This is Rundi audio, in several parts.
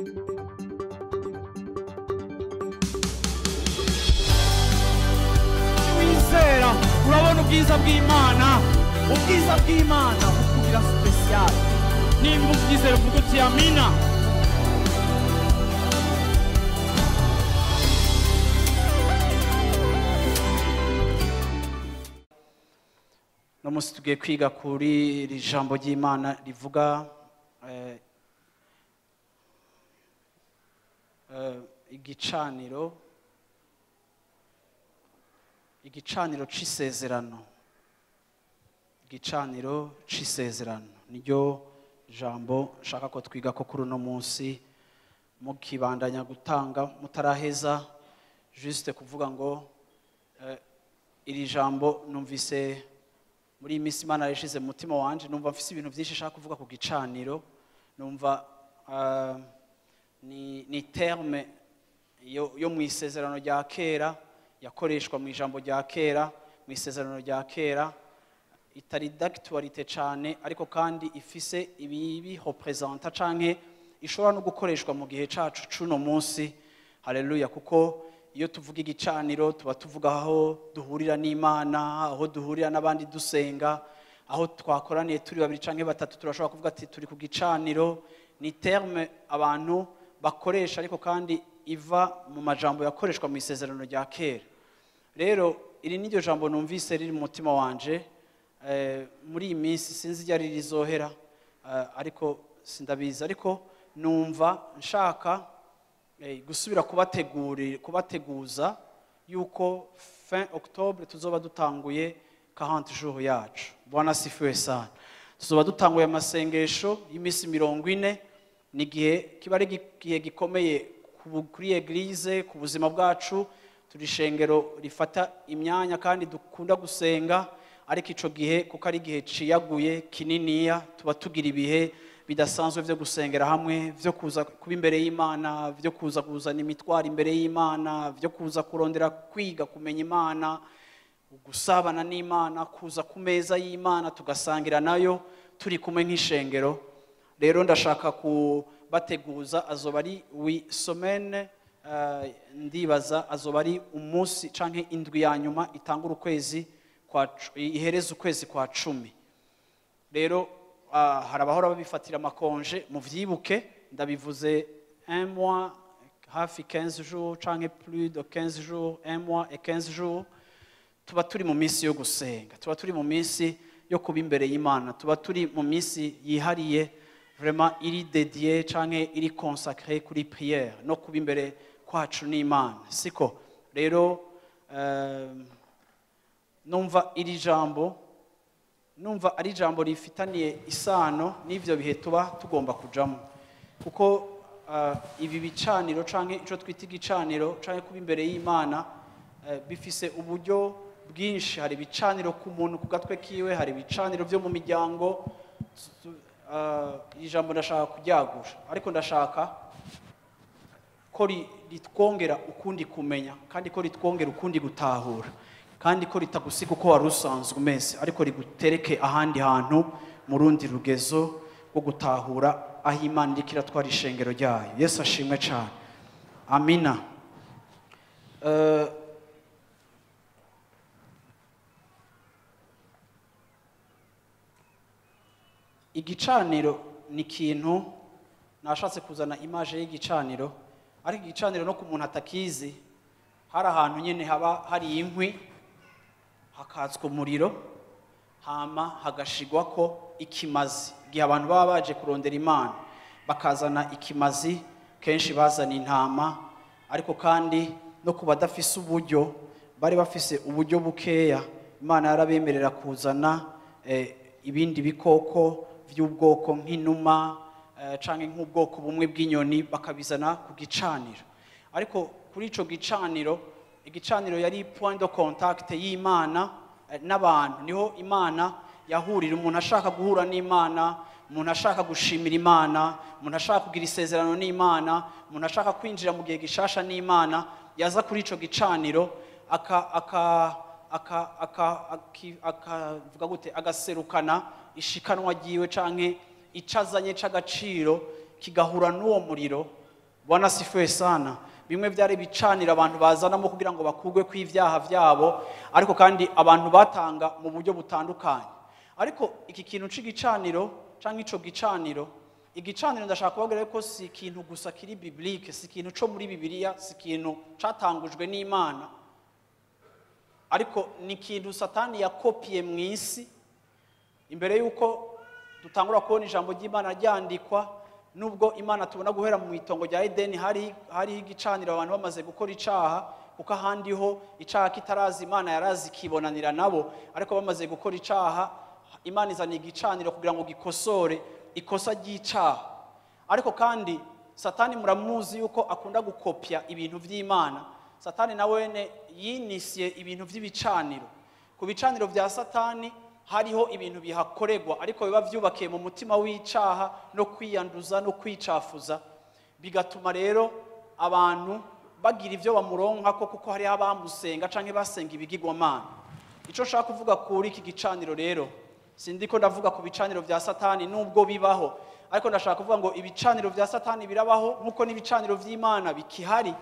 Wizera urabona ubwiza bw'Imana, ubwiza bw'Imana bukugira special. Nimba ubyizera uvuga uti amina. No munsi tugiye kwiga kuri iri jambo ry'Imana rivuga igicaniro, igicaniro c'isezerano. Igicaniro c'isezerano niryo jambo nshaka ko twiga ko kuri uno munsi, mukibandanya gutanga mutaraheza, juste kuvuga ngo iri jambo numvise muri iyi minsi Imana yashize mu mutima wanje, numva mfise ibintu byinshi nshaka kuvuga ku gicaniro. Numva ni terme yo mu isezerano rya kera, yakoreshwa mu ijambo rya kera, mu isezerano rya kera, itari d'actualité cyane, ariko kandi ifise ibibi representa canke ishobora no gukoreshwa mu gihe cacu cuno munsi. Haleluya. Kuko iyo tuvuga igicaniro tuba tuvuga aho duhurira n'Imana, aho duhurira n'abandi dusenga, aho twakoraniye turi babiri canke batatu, turashobora kuvuga ati turi ku gicaniro. Ni terme abantu bakoresha, ariko kandi iva mu majambo yakoreshwa mu isezerano rya kera. Rero iri niryo jambo numvise riri mu mutima wanje muri iyi minsi, sinzi ryari rizohera, ariko sindabizi, ariko numva nshaka gusubira kubateguza yuko fin octobre tuzoba dutanguye 40 jours yacu. Bwana sifiwe sana. Tuzoba dutanguye amasengesho y'imisi 40. Ni igihe kiba ari igihe gikomeye kuri eglise, ku buzima bwacu. Turi ishengero rifata imyanya kandi dukunda gusenga, ariko ico gihe kuko ari igihe ciyaguye kininiya, tuba tugira ibihe bidasanzwe vyo gusengera hamwe, vyo kuza kuba imbere y'Imana, vyo kuza kuzana imitwaro imbere y'Imana, vyo kuza kurondera kwiga kumenya Imana, gusabana n'Imana, kuza ku meza y'Imana tugasangira nayo turi kumwe nk'ishengero. Rero ndashaka kubateguza, azoba ari wi semaine, ndibaza azoba ari umunsi canke indwi ya nyuma itangura ukwezi kwa ihereza ukwezi kwa 10. Rero hari abahora babifatira amakonje, muvyibuke, ndabivuze un mois hafi 15 jours canke plus de 15 jours, un mois et 15 jours, tuba turi mu minsi yo gusenga, tuba turi mu minsi yo kuba imbere y'Imana, tuba turi mu minsi yihariye vraiment iri dédié canke iri consacré kuri prière no kuba imbere kwacu n'Imana, siko? Rero numva iri jambo, numva ari jambo rifitaniye isano n'ivyo bihe tuba tugomba kujamo, kuko ibi bicaniro canke ico twita igicaniro canke kuba imbere y'Imana bifise uburyo bwinshi. Hari ibicaniro ku muntu ku gatwe kiwe, hari ibicaniro vyo mu miryango. Iri jambo ndashaka kuryagura, ariko ndashaka ko ritwongera ukundi kumenya, kandi ko ritwongera ukundi gutahura, kandi ko ritagusiga uko wari usanzwe umeze, ariko rigutereke ahandi hantu mu rundi rugezo rwo gutahura aho Imana iriko iratwara ishengero ryayo. Yesu ashimwe cane. Amina. Igicaniro ni ikintu nashatse kuzana image y'igicaniro, ariko igicaniro no ku muntu atakizi, hari ahantu nyene haba hari inkwi, hakatswa umuriro, hama hagashigwako ikimazi. Igihe abantu baba baje kurondera Imana bakazana ikimazi, kenshi bazana intama, ariko kandi no ku badafise uburyo, bari bafise uburyo bukeya, Imana yarabemerera kuzana ibindi bikoko vy'ubwoko nk'inuma canke nk'ubwoko bumwe bw'inyoni, bakabizana ku gicaniro. Ariko kuri ico gicaniro, igicaniro yari point de contact y'Imana n'abantu. Niho Imana yahurira, umuntu ashaka guhura n'Imana, umuntu ashaka gushimira Imana, umuntu ashaka kugira isezerano n'Imana, umuntu ashaka kwinjira mu gihe gishasha n'Imana, yaza kuri ico gicaniro akavuga gute, agaserukana ishikanwa ryiwe canke icazanye c'agaciro, kigahura n'uwo muriro. Bwana asifiwe sana. Bimwe byari bicanira abantu bazanamo kugira ngo bakugwe kw'ivyaha vyabo, ariko kandi abantu batanga mu buryo butandukanye. Ariko iki kintu c'igicaniro canke ico gicaniro, igicaniro ndashaka kubabwira ko si ikintu gusa kiri biblique, si ikintu co muri Bibiliya, si ikintu catangujwe n'Imana, ariko ni ikintu Satani yakopiye mu isi imbere yuko dutangura kubona ijambo ry'Imana ryandikwa. Nubwo Imana tubona guhera mu itongo rya Edeni hari igicaniro abantu bamaze gukora icaha, kuko ahandi ho icaha kitarazi Imana yarazi kibonanira nabo, ariko bamaze gukora icaha Imana izana igicaniro kugira ngo gikosore ikosa ry'icaha. Ariko kandi Satani muramuzi yuko akunda gukopya ibintu vy'Imana. Satani nawe yinisiye ibintu vy'ibicaniro. Ku bicaniro vya Satani hariho ibintu bihakorerwa, ariko biba vyubakiye mu mutima w'icaha no kwiyanduza no kwicafuza, bigatuma rero abantu bagira ivyo bamuronka ko kuko hari abamusenga canke basenga ibigirwamana. Ico nshaka kuvuga kuri iki gicaniro rero, sindiko ndavuga ku bicaniro vya Satani nubwo bibaho, ariko ndashaka kuvuga ngo ibicaniro vya Satani birabaho nkuko n'ibicaniro vy'Imana bikihari.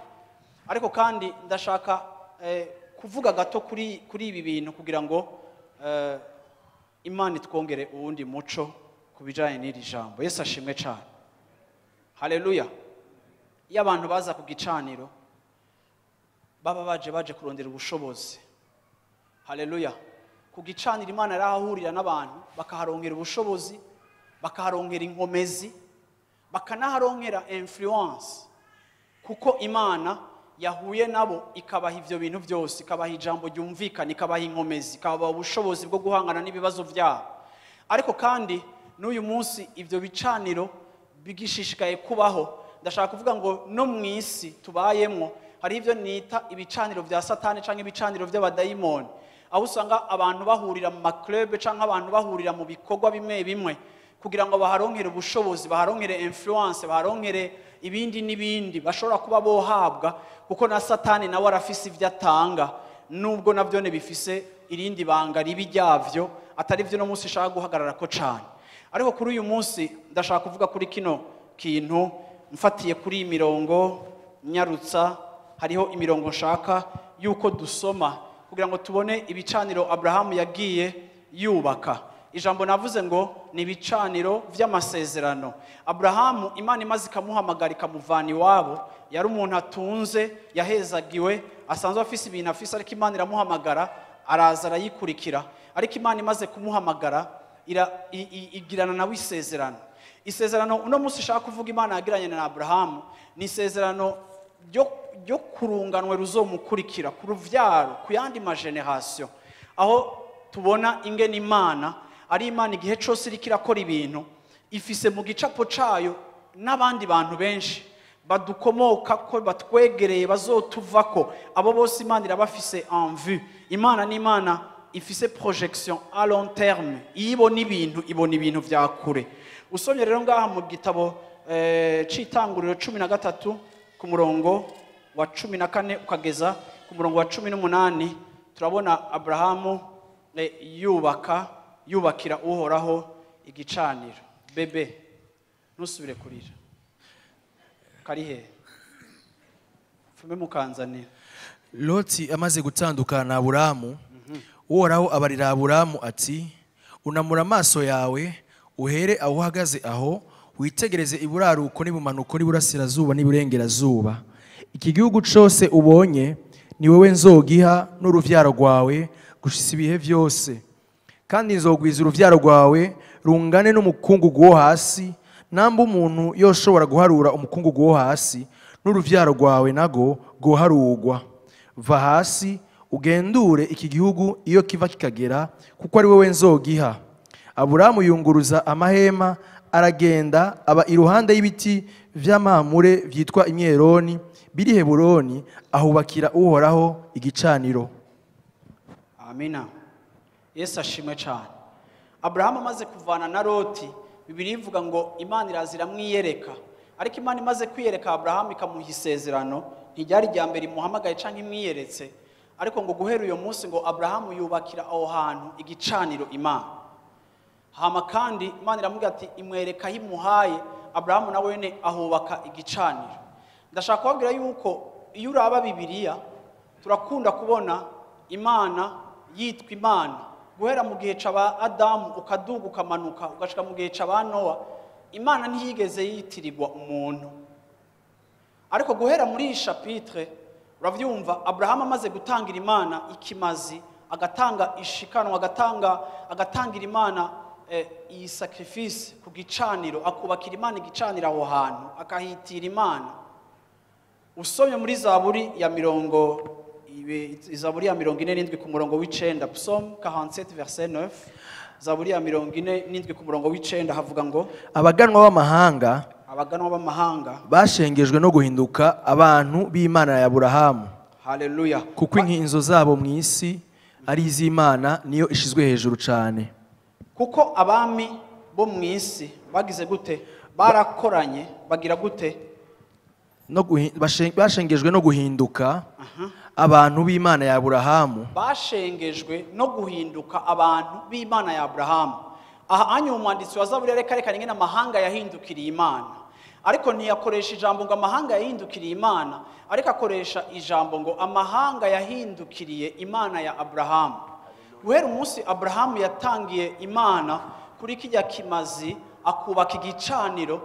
Ariko kandi ndashaka kuvuga gato kuri ibi bintu kugira ngo Imana itwongere uwundi muco kubijanye n'iri jambo. Yesu ashimwe cyane. Haleluya. Iyo abantu baza ku gicaniro baba baje kurondera ubushobozi. Haleluya. Ku gicaniro Imana yarahahurira n'abantu bakaharonkera ubushobozi, bakaharonkera inkomezi, bakanaharonkera influence, kuko Imana yahuye nabo ikabaha ivyo bintu byose, ikabaha ijambo ryumvikana, ikabaha inkomezi, ikabaha ubushobozi bwo guhangana n'ibibazo byabo. Ariko kandi n'uyu munsi ivyo bicaniro bigishishikaye kubaho. Ndashaka kuvuga ngo no mu isi tubayemo hari ivyo nita ibicaniro vya Satani canke ibicaniro vy'abadayimoni, aho usanga abantu bahurira mu maklub canke abantu bahurira mu bikorwa bimwe bimwe kugira ngo baharonkere ubushobozi, baharonkere influence, baharonkere ibindi n'ibindi bashobora kuba bohabwa, kuko na Satani nawe arafise ivyo atanga, nubwo navyo ne bifise irindi banga ribi ryavyo atari vyo no munsi nshaka guhagarara ko cane. Ariko kuri uyu munsi ndashaka kuvuga kuri kino kintu mfatiye kuri imirongo nyarutsa. Hariho imirongo nshaka yuko dusoma kugira ngo tubone ibicaniro Abrahamu yagiye yubaka. Ijambo navuze ngo ni ibicaniro vy'amasezerano. Abrahamu Imana imaze ikamuhamagara ikamuvana iwabo, yari umuntu atunze, yahezagiwe, asanzwe afise ibintu afise, ariko Imana iramuhamagara araza arayikurikira. Ariko Imana imaze kumuhamagara igirana nawe isezerano. Isezerano uno munsi nshaka kuvuga Imana yagiranye na Abrahamu ni isezerano ryo kurunganwe ruzomukurikira ku ruvyaro, ku yandi mageneration, aho tubona ingene Imana ari Imana igihe cose iriko irakora ibintu ifise mu gicapo cayo n'abandi bantu benshi badukomoka ko batwegereye bazotuvako. Abo bose Imana irabafise en vue. Imana ni Imana ifise projection à long terme, ibona ibintu, ibona ibintu vya kure. Usomye rero ngaha mu gitabo c'itanguriro 13 ku murongo wa 14 ukageza ku murongo wa 18, turabona Abrahamu yubakira Uhoraho igicaniro. Bebe ntusubire kurira, kari he fume mukanzanira. Loti amaze gutandukana na Aburamu, Uhoraho abarira Aburamu ati: unamura amaso yawe uhere aho uhagaze aho, witegereze iburaruko n'ibumanuko n'iburasirazuba n'iburengerazuba. Iki gihugu cose ubonye ni wewe nzogiha n'uruvyaro rwawe gushitsa ibihe vyose, kandi nzogwiza uruvyaro rwawe rungane n'umukungugu wo hasi. Namba umuntu yoshobora guharura umukungugu wo hasi, n'uruvyaro rwawe nago goharurwa. Va hasi ugendure iki gihugu iyo kiva kikagera, kuko ari wewe nzogiha. Aburamu yunguruza amahema aragenda aba iruhande y'ibiti vy'amamure vyitwa imyeroni biri Heburoni, ahubakira Uhoraho igicaniro. Amina. Yesu ashimwe cyane. Abrahamu amaze kuvana na Loti, Bibiliya ivuga ngo Imana irazira mwiyereka. Ariko Imana imaze kwiyereka Abrahamu ikamuha isezerano, ntiryari rya mbere imuhamagaye canke imwiyeretse, ariko ngo guhera uyo munsi ngo Abrahamu yubakira aho hantu igicaniro Imana. Hama kandi Imana iramubwira ati imwereka aho imuhaye, Abrahamu nawe wene ahubaka igicaniro. Ndashaka kubabwira yuko iyo uraba Bibiliya, turakunda kubona Imana yitwa Imana guhera mu gihe c'aba Adamu, ukaduga, ukamanuka, ugashika mu gihe c'aba Nowa. Imana ntiyigeze yitirirwa umuntu. Ariko guhera muri iyi chapitre, uravyumva, Abrahamu amaze gutangira Imana ikimazi, agatanga ishikanwa, agatangira Imana iyi sacrifice ku gicaniro, akubakira Imana igicaniro aho hantu, akahitira Imana. Usomye muri Zaburi ya Zaburi ya 47 ku murongo w'9, Psaume 47 verset 9, Zaburi ya 47 ku murongo w'9, havuga ngo: Abaganwa b'amahanga Abaganwa b'amahanga bashengejwe no guhinduka abantu b'Imana ya Aburahamu. Haleluya. Kuko inkinzo zabo mu isi ari iz'Imana, niyo ishizwe hejuru cyane. Kuko abami bo mu isi bagize gute? Barakoranye, bagira gute? Bashengejwe no guhinduka abantu b'Imana ya Aburahamu. Bashengejwe no guhinduka abantu b'Imana ya Aburahamu. Aha anyu umwanditsi wa Zaburi yareka reka ingene amahanga yahindukiriye Imana, ariko ntiyakoresha ijambo ngo amahanga yahindukiriye Imana, ariko akoresha ijambo ngo amahanga yahindukiriye Imana ya Aburahamu. Guhera umunsi Aburahamu yatangiye Imana kuri kijya kimazi, akubaka igicaniro,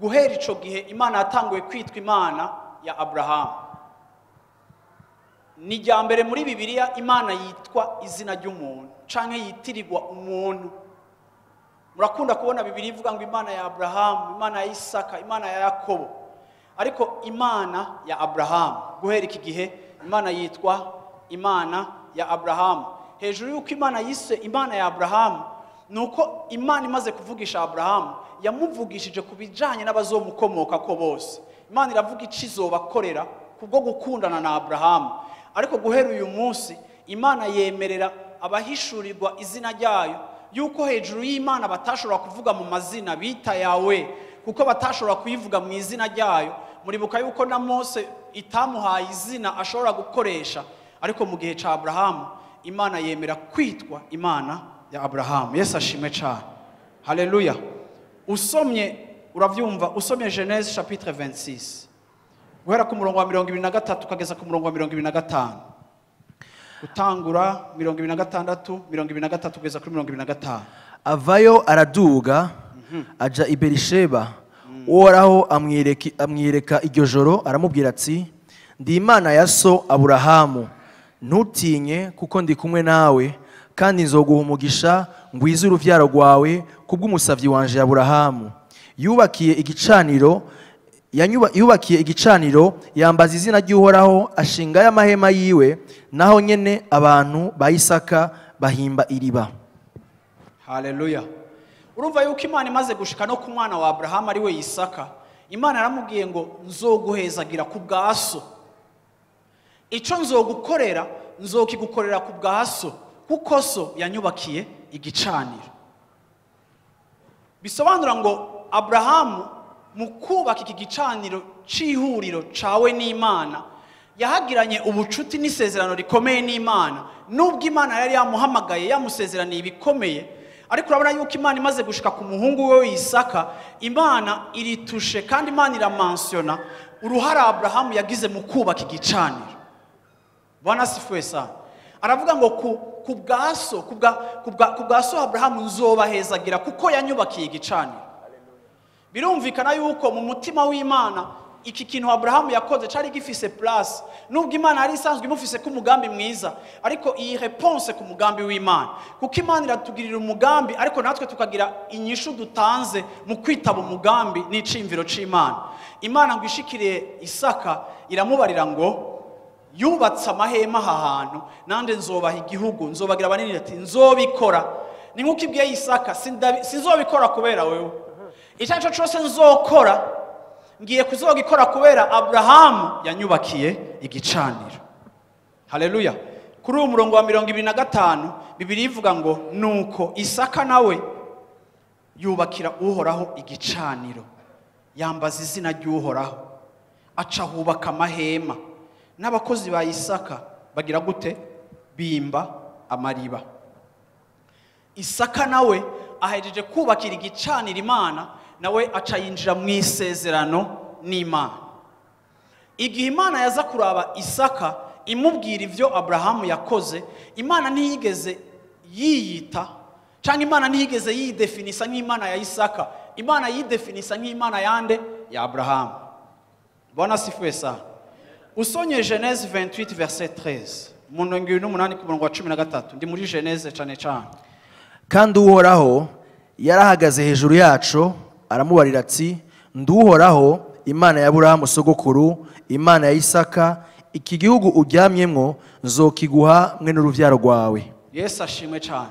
guhera ico gihe Imana yatanguye kwitwa Imana ya Aburahamu. Ni irya mbere muri Bibiliya Imana yitwa izina ry'umuntu canke yitirirwa umuntu. Murakunda kubona Bibiliya ivuga ngo Imana ya Aburahamu, Imana ya Isaka, Imana ya Yakobo, ariko Imana ya Aburahamu, guhera iki gihe Imana yitwa Imana ya Aburahamu. Hejuru y'uko Imana yise Imana ya Aburahamu, nuko Imana imaze kuvugisha Aburahamu, yamuvugishije ku bijanye n'abazomukomoka ko bose. Imana iravuga ico izobakorera kubwo gukundana na Aburahamu. Ariko guhera uyu munsi Imana yemerera abahishurirwa izina ryayo yuko hejuru y'Imana batashobora kuvuga mu mazina bita Yawe, kuko batashobora kuyivuga mu izina ryayo. Muribuka yuko na Mose itamuhaye izina ashobora gukoresha, ariko mu gihe ca Aburahamu Imana yemera kwitwa Imana ya Aburahamu. Yesu ashimwe cyane. Haleluya. Usomye, uravyumva, usomye Genèse chapitre 26 guhera ku murongo wa 23 ukageza ku murongo wa 25, gutangura 26, 23 kugeza kuri 25. Avayo araduga aja i Berisheba. Uhoraho amwireka iryo joro, aramubwira ati: "Ndi Imana ya so Aburahamu, ntutinye, kuko ndi kumwe nawe, kandi nzoguha umugisha, ngwize uruvyaro rwawe kubw'umusavyi wanje Aburahamu." Yubakiye igicaniro, yubakiye igicaniro, yambaza izina ry'Uhoraho, ashinga y'amahema yiwe. Naho nyene abantu ba Isaka bahimba iriba. Haleluya. Urumva yuko Imana imaze gushika no ku mwana wa Abrahamu ari we Isaka, Imana yaramubwiye ngo nzoguhezagira ku bwa so, ico nzogukorera nzokigukorera ku bwa so, kuko so yanyubakiye igicaniro. Bisobanura ngo Abrahamu mu kubaka iki gicaniro c'ihuriro cawe n'Imana, yahagiranye ubucuti n'isezerano rikomeye n'Imana. Nubwo Imana yari yamuhamagaye, yamusezeraniye ibikomeye, ariko urabona yuko Imana imaze gushika ku muhungu we Isaka, Imana iritushe kandi Imana iramansiona uruhara Abrahamu yagize mu kubaka igicaniro. Bwana asifiwe sana. Aravuga ngo ku bwa so, ku bwa so Abrahamu nzobahezagira kuko yanyubakiye igicaniro. Birumvikana yuko mu mutima w'Imana iki kintu Abrahamu yakoze cari gifise place, nubwo Imana yari isanzwe imufise ku mugambi mwiza, ariko iyi réponse ku mugambi w'Imana, kuko Imana iratugirira umugambi, ariko natwe tukagira inyishu dutanze mu kwitaba umugambi n'iciyumviro c'Imana. Imana ngo ishikiriye Isaka iramubarira ngo yubatse amahema aha hantu, nande nzobaha igihugu, nzobagira banini, ati nzobikora. Ni nkuko ibwiye Isaka, sinzobikora kubera wewe, icyo ari cyo cyose nzokora ngiye kuzogikora kubera Abrahamu yanyubakiye igicaniro. Haleluya. Kuri uyu murongo wa 25 Bibiliya ivuga ngo nuko Isaka nawe yubakira Uhoraho igicaniro, yambaza izina ry'Uhoraho, aca hubaka amahema. N'abakozi ba Isaka bagira gute? Bimba amariba. Isaka nawe ahejeje kubakira igicaniro Imana, nawe aca yinjira mu isezerano n'Imana. Igihe Imana yaza kuraba Isaka imubwira ivyo Abrahamu yakoze, Imana ntiyigeze yiyita cyangwa Imana ntiyigeze yidefinisa nk'Imana ya Isaka. Imana yidefinisa nk'Imana yande? Ya Abrahamu. Bwana asifiwe sana. Usomye Genèse 28 verset 13, 28 ku murongo wa 13, ndi muri Genèse cyane cyane. Kandi Uhoraho yarahagaze hejuru yaco, aramubarira ati: "Nduhoraho Imana ya Aburahamu sogokuru, Imana ya Isaka. Iki gihugu uryamyemwo nzokiguha mwe n'uruvyaro rwawe." Yesu ashimwe cyane.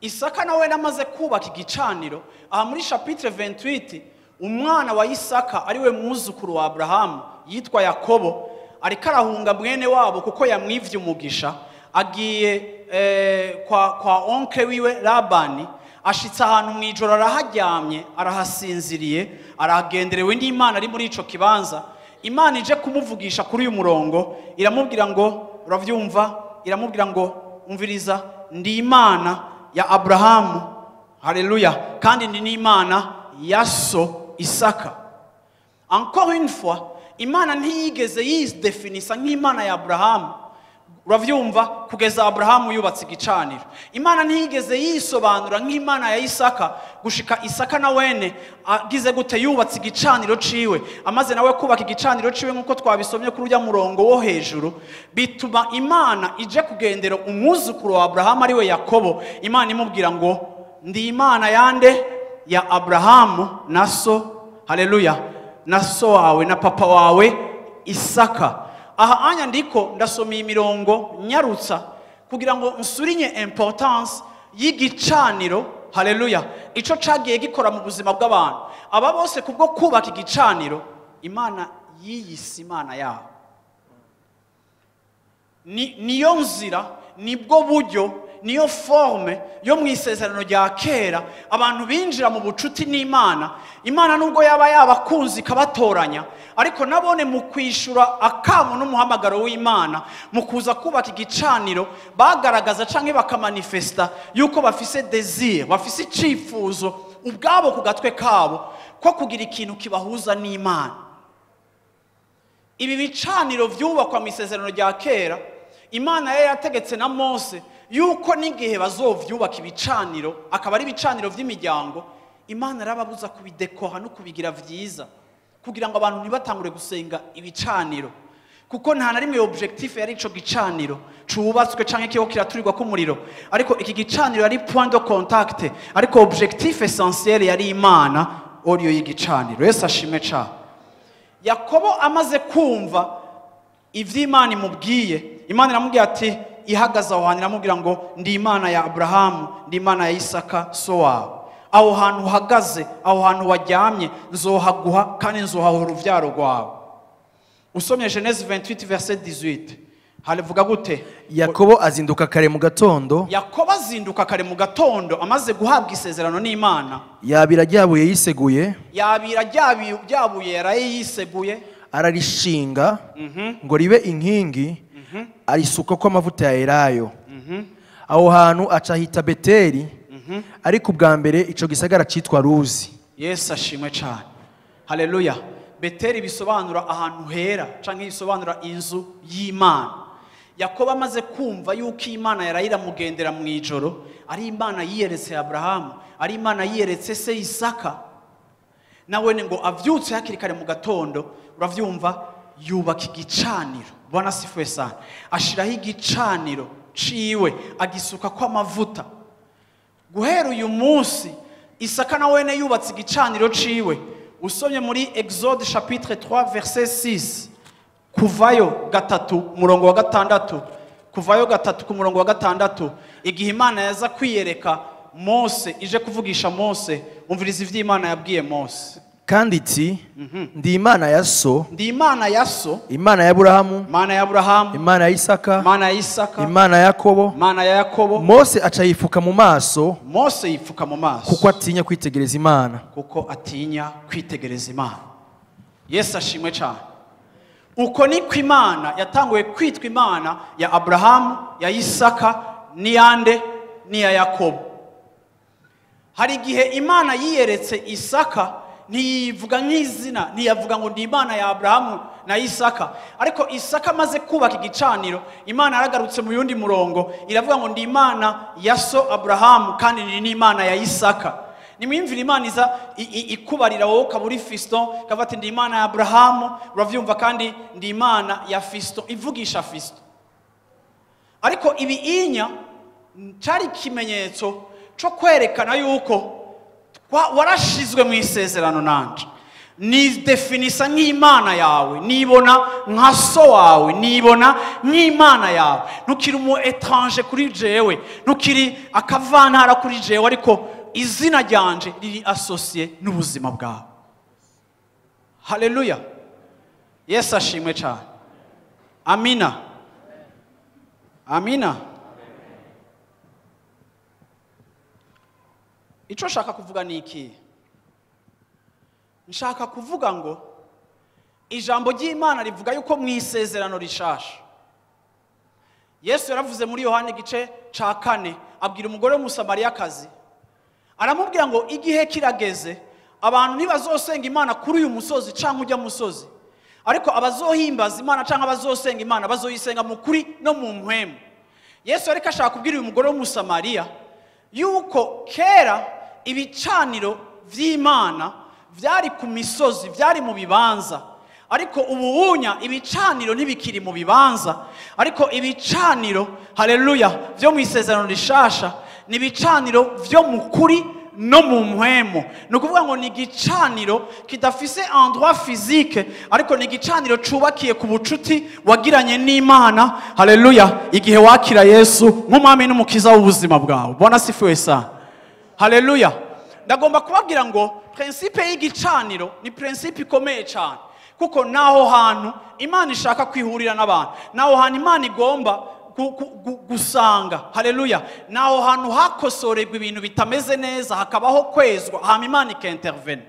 Isaka nawe namaze kubaka igicaniro. Aha muri chapitre 28, umwana wa Isaka ariwe mwuzukuru wa Abrahamu yitwa Yakobo ariko arahunga mwene wabo kuko yamwivye umugisha. Agiye kwa oncle wiwe Labani. Ashitse ahantu mu ijoro, araharyamye, arahasinziriye, arahagenderewe n'Imana ari muri ico kibanza. Imana ije kumuvugisha kuri uyu murongo, iramubwira ngo, uravyumva, iramubwira ngo: "Umviriza, ndi Imana ya Abrahamu, haleluya, kandi ndi n'Imana ya so Isaka." Encore une fois, Imana ntiyigeze yidefinisa nk'Imana ya Abrahamu, uravyumva, kugeza Abrahamu yubatse igicaniro. Imana ntiyigeze yisobanura nk'Imana ya Isaka gushika Isaka na wene agize gute? Yubatse igicaniro ciwe. Amaze nawe kubaka igicaniro ciwe, nk'uko twabisomye kuri urya murongo wo hejuru, bituma Imana ije kugendera umwuzukuru wa Abrahamu ariwe Yakobo. Imana imubwira ngo: "Ndi Imana yande? Ya Abrahamu na so, haleluya, na so wawe na papa wawe Isaka." Aha anya ndiko ndasoma iyi mirongo nyarutsa kugira ngo nsurinye importance y'igicaniro, haleluya, ico cagiye gikora mu buzima bw'abantu aba bose. Kubwo kubaka igicaniro, Imana yiyise Imana yabo. Niyo nzira, nibwo buryo, niyo forme yo mu Isezerano rya Kera abantu binjira mu bucuti n'Imana. Imana nubwo yaba yabakunze ikabatoranya, ariko nabone mu kwishura akamo n'umuhamagaro w'Imana, mu kuza kubaka igicaniro, bagaragaza canke bakamanifesta yuko bafise désir, bafise icifuzo ubwabo ku gatwe kabo ko kugira ikintu kibahuza n'Imana. Ibi bicaniro vyubakwa mu Isezerano rya Kera, Imana yari yategetse na Mose yuko n'igihe bazovyubaka ibicaniro, akaba ari ibicaniro vy'imiryango, Imana yarababuza kubidekoha no kubigira vyiza kugira ngo abantu ntibatangure gusenga ibicaniro, kuko nta na rimwe objectif yari ico gicaniro cubatswe canke kiho kiraturirwa k'umuriro. Ariko iki gicaniro yari point de contact, ariko objectif essentiel yari Imana oriyo y'igicaniro. Yesu ashimwe cane. Yakobo amaze kumva ivy'Imana imubwiye, Imana iramubwira ati, ihagaze aho hantu iramubwira ngo: "Ndi Imana ya Aburahamu, ndi Imana ya Isaka so wawe. Aho hantu uhagaze, aho hantu waryamye, nzohaguha kandi nzohaha uruvyaro rwawe." Usomye Genèse 28 verset 18, harivuga gute? Yakobo azinduka kare mu gatondo. Yakobo azinduka kare mu gatondo amaze guhabwa isezerano n'Imana. Yabira ryabuye yiseguye. Yabira ryabuye yaraye yiseguye. Ararishinga ngo ribe inkingi, arisuka ko amavuta ya elayo. Aho hantu aca hita Beteli, ariko ubwa mbere ico gisagara citwa Luzi. Yesu ashimwe cyane, haleluya. Beteli bisobanura ahantu hera canke bisobanura inzu y'Imana. Yakobo amaze kumva yuko Imana yaraye iramugendera mu ijoro, ari Imana yiyeretse Aburahamu, ari Imana yiyeretse se Isaka, nawe ngo avyutse hakiri kare mu gatondo, uravyumva, yubaka igicaniro. Bwana asifiwe sana. Ashiraho igicaniro ciwe, agisuka ko amavuta. Guhera uyu munsi, Isaka na wene yubatse igicaniro ciwe. Usomye muri Exode chapitre 3 verset 6, Kuvayo 3 umurongo wa 6, Kuvayo 3 ku murongo wa 6, igihe Imana yaza kwiyereka Mose, ije kuvugisha Mose, umviriza ivyo Imana yabwiye Mose. Kandi iti: "Ndi Imana ya so." "Ndi Imana ya so." "Imana ya Aburahamu." Imana ya Aburahamu. "Imana ya Isaka." Imana ya Isaka. "Imana ya Yakobo." Imana ya Yakobo. Mose aca yifuka mu maso. Mose yipfuka mu maso. Kuko atinya kwitegereza Imana. Kuko atinya kwitegereza Imana. Yesu ashimwe cyane. Uko niko Imana yatanguye kwitwa Imana ya Aburahamu, ya Isaka, n'iyande, n'iya Yakobo. Hari igihe Imana yiyeretse Isaka. Ntiyivuga nk'izina, ntiyavuga ngo ndi Imana ya Aburahamu na Isaka. Ariko Isaka amaze kubaka igicaniro, Imana yaragarutse mu yundi murongo iravuga ngo ndi Imana ya so Aburahamu kandi ni n'Imana ya Isaka. Nimwimvira Imana iza ikubarira wowe ukaba uri Fiston, ikavuga ati ndi Imana ya Aburahamu, uravyumva, kandi ndi Imana ya Fiston, ivugisha Fiston. Ariko ibi inya cari ikimenyetso co kwerekana yuko warashizwe mu isezerano nanje, ni definisa nk'Imana yawe, nibona nka so wawe, nibona nk'Imana yawe. Ntukiri umu étranger kuri jewe, ntukiri akavantara kuri jewe, ariko izina ryanje riri associé n'ubuzima bwawe. Haleluya, Yesu ashimwe cyane. Amina, amina. Ico nshaka kuvuga ni iki? Nshaka kuvuga ngo ijambo ry'Imana rivuga yuko mu isezerano rishasha, Yesu yaravuze muri Yohana igice ca 4, abwira umugore w'Umusamariyakazi, aramubwira ngo igihe kirageze abantu ntibazosenga Imana kuri uyu musozi canke ujya musozi, ariko abazohimbaza Imana canke abazosenga Imana bazoyisenga mu kuri no mu mpwemu. Yesu ariko ashaka kubwira uyu mugore w'Umusamariya yuko kera ibicaniro vy'Imana vyari ku misozi, vyari mu bibanza, ariko ubuhunya ibicaniro ntibikiri mu bibanza, ariko ibicaniro, haleluya, vyo mu isezerano rishasha ni ibicaniro vyo mu kuri no mu mpwemu. Ni ukuvuga ngo ni igicaniro kidafise endroit physique, ariko ni igicaniro cubakiye ku bucuti wagiranye n'Imana, haleluya, igihe wakira Yesu nk'umwami n'umukiza w'ubuzima bwawe. Bwana sifiwe sana, haleluya. Ndagomba kubabwira ngo principe y'igicaniro ni principe ikomeye cyane, kuko naho hantu Imana ishaka kwihurira n'abantu, naho hantu Imana igomba gusanga, haleluya, naho hantu hakosorerwa ibintu bitameze neza hakabaho kwezwa, hama Imana ikintervene.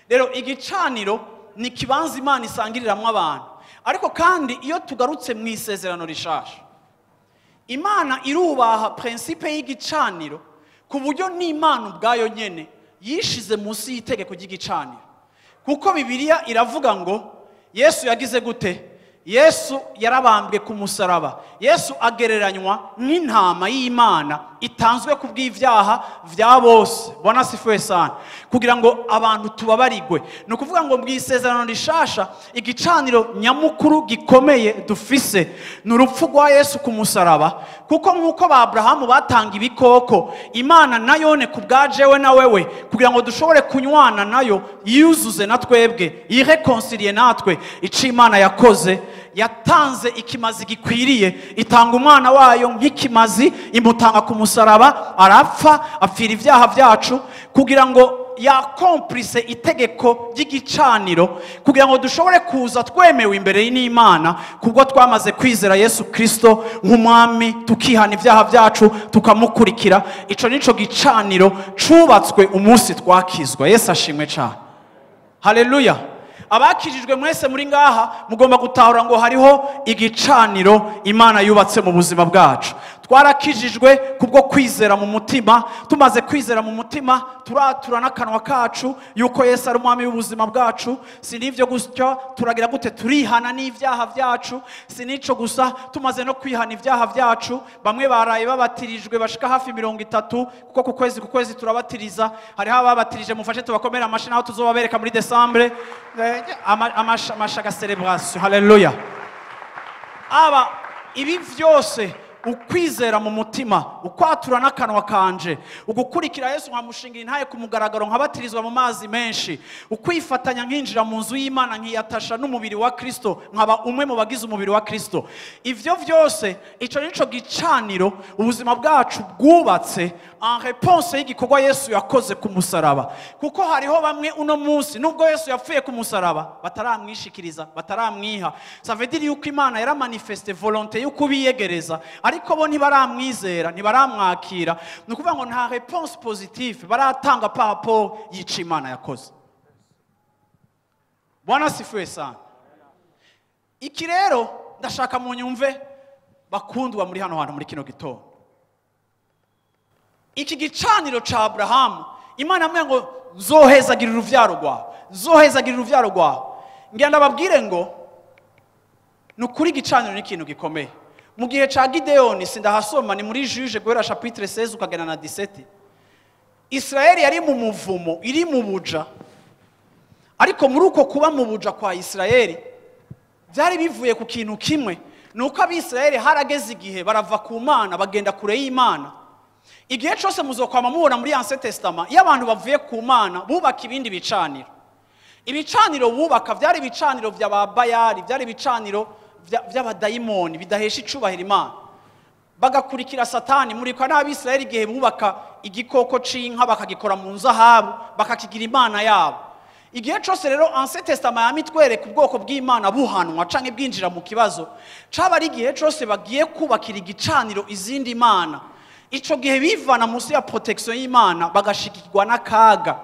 Rero igicaniro ni kibanza Imana isangiriramwo abantu. Ariko kandi iyo tugarutse mu isezerano rishasha, Imana irubaha principe y'igicaniro ku buryo n'Imana ubwayo nyene yishize munsi y'itegeko ry'igicaniro. Kuko Bibiliya iravuga ngo Yesu yagize gute? Yesu yarabambwe ku musaraba. Yesu agereranywa nk'intama y'Imana itanzwe ku bw'ivyaha vya bose. Bwana sifiwe sana. Kugira ngo abantu tubabarigwe. Ni ukuvuga ngo mu isezerano rishasha igicaniro nyamukuru gikomeye dufise ni urupfu rwa Yesu ku musaraba. Kuko nk'uko ba Abrahamu batanga ibikoko, Imana nayone ku bwa jewe na wewe kugira ngo dushobore kunywana nayo, yuzuze na twebwe, yireconcilie natwe. Ico Imana yakoze, yatanze ikimazi gikwiriye, itanga umwana wayo nk'ikimazi, imutanga ku musaraba, arapfa, apfira ibyaha byacu kugira ngo yakomplise itegeko ry'igicaniro, kugira ngo dushobore kuza twemewe imbere y'Imana kubwo twamaze kwizera Yesu Kristo nk'umwami, tukihana ibyaha byacu tukamukurikira. Ico nico gicaniro cubatswe umunsi twakizwa. Yesu ashimwe cyane, haleluya. Abakijijwe mwese muri ngaha mugomba gutahura ngo hariho igicaniro Imana yubatse mu buzima bwacu. Twarakijijwe kubwo kwizera mu mutima, tumaze kwizera mu mutima turatura n'akanwa kacu yuko Yesu ari umwami w'ubuzima bwacu. Si n'ivyo gusa, turagira gute? Turihana n'ivyaha vyacu. Si nico gusa, tumaze no kwihana ivyaha vyacu, bamwe baraye babatirijwe bashika hafi 30, kuko ku kwezi ku kwezi turabatiriza. Hariho ababatirije, mufashe tubakomera amashi naho tuzobabereka muri Decembre amashaga celebration. Haleluya. Aba ibi vyose, ukwizera mu mutima, ukwatura n'akanwa kanje, ugukurikira Yesu nkamushingira intaye ku mugaragaro, nkabatirizwa mu mazi menshi, ukwifatanya nkinjira mu nzu y'Imana nkiyatasha n'umubiri wa Kristo, nkaba umwe mu bagize umubiri wa Kristo. Ivyo vyose, ico nico gicaniro ubuzima bwacu bwubatse en réponse y'igikorwa Yesu yakoze ku musaraba. Kuko hariho bamwe uno munsi nubwo Yesu yapfuye ku musaraba bataramwishikiriza, bataramwiha. Ça veut dire yuko Imana yaramanifeste volonté yo kubiyegereza, ariko bo ntibaramwizera, ntibaramwakira. Ni ukuvuga ngo nta réponse positive baratanga par rapport y'ico Imana yakoze. Bwana sifiwe sana. Iki rero ndashaka munyumve bakundwa muri hano hantu muri kino gitondo. Iki gicaniro ca Abrahamu, Imana yamubwiye ngo Nzohezagira uruvyaro rwawe, nzohezagira uruvyaro rwawe. Ngira ndababwire ngo ni ukuri, igicaniro ni ikintu gikomeye. Mu gihe ca Gideyoni, sindahasoma, ni muri Juge guhera chapitre 16 ukagena na 17, Israeli yari mu muvumo, iri mu buja. Ariko muri uko kuba mu buja kwa Israeli, byari bivuye ku kintu kimwe, ni uko Abisirayeli harageze igihe barava ku Mana, bagenda kure y'Imana. Igihe cyose muzokwama mubona muri Ancien Testament, iyo abantu bavuye ku Mana bubaka ibindi bicaniro. Ibicaniro bubaka byari ibicaniro vya Bayali, byari ibicaniro vy'abadayimoni bidahesha icubahiro Imana, bagakurikira Satani. Murikwa n'Abisirayeli igihe bubaka igikoko c'inka, bakagikora mu nzahabu, bakakigira imana yabo. Igihe cyose rero Ancien Testament yamitwereka ubwoko bw'Imana buhanwa canke bwinjira mu kibazo, caba ari igihe cyose bagiye kubakira igicaniro izindi mana. Ico gihe bivana munsi ya protection y'Imana, bagashikirwa n'akaga.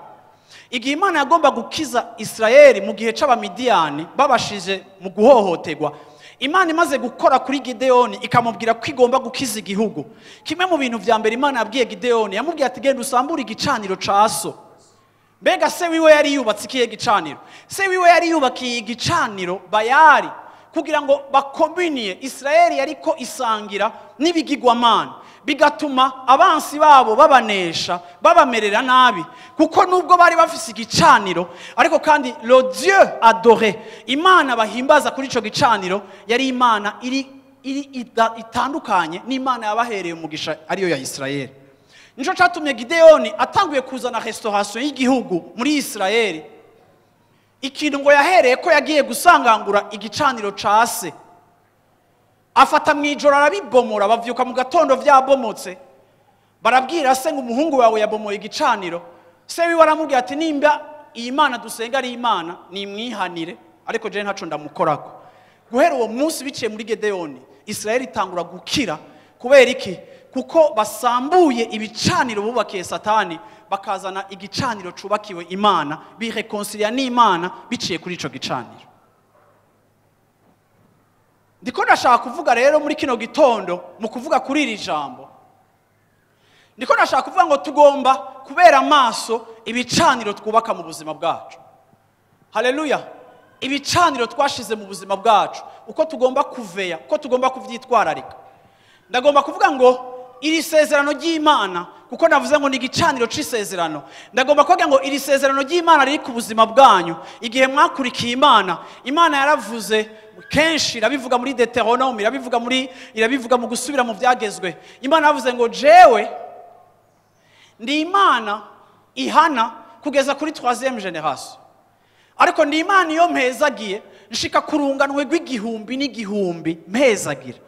Igihe Imana yagomba gukiza Israeli mu gihe c'Abamidiyani babashije mu guhohoterwa, Imana imaze gukora kuri Gideyoni ikamubwira ko igomba gukiza igihugu, kimwe mu bintu vya mbere Imana yabwiye Gideyoni, yamubwiye ati: "Genda usambure igicaniro ca so." Mbega se wiwe yari yubatse ikihe gicaniro? Se wiwe yari yubakiye igicaniro Bayali kugira ngo bakombiniye. Israeli yariko isangira n'ibigirwamana, bigatuma abansi babo babanesha, babamerera nabi, kuko nubwo bari bafise igicaniro, ariko kandi le Dieu adoré, Imana bahimbaza kuri ico gicaniro, yari Imana iri itandukanye n'Imana yabahereye umugisha, ariyo ya Israeli. Nico catumye Gideyoni atanguye kuzana restauration y'igihugu muri Israeli, ikintu ngo yahereye ko yagiye gusangangura igicaniro ca se, afata mu ijoro arabibomora. Bavyuka mu gatondo vyabomotse, barabwira se ngo: "Umuhungu wawe yabomoye igicaniro." Se wiwe aramubwira ati: "Nimba iyi Mana dusenga ari Imana, nimwihanire, ariko jewe ntaco ndamukorako." Guhera uwo munsi, biciye muri Gedeyoni, Israeli itangura gukira. Kubera iki? Kuko basambuye ibicaniro bubakiye Satani, bakazana igicaniro cubakiwe Imana, birekonsilia n'Imana biciye kuri ico gicaniro. Ndiko ndashaka kuvuga rero muri kino gitondo, mu kuvuga kuri iri jambo, ndiko ndashaka kuvuga ngo tugomba kubera amaso ibicaniro twubaka mu buzima bwacu. Haleluya! Ibicaniro twashize mu buzima bwacu, uko tugomba kuveya, uko tugomba kuvyitwararika. Ndagomba kuvuga ngo iri sezerano ry'Imana, kuko navuze ngo ni igicaniro c'isezerano, ndagomba kuvuga ngo iri sezerano ry'Imana riri ku buzima bwanyu igihe mwakurikiye Imana. Imana yaravuze kenshi, irabivuga muri Deuteronome, irabivuga mu gusubira mu byagezwe. Imana yavuze ngo: "Jewe ndi Imana ihana kugeza kuri troisième génération, ariko ndi Imana iyo mpezagiye nshika ku runganwe rw'igihumbi n'igihumbi mpezagira."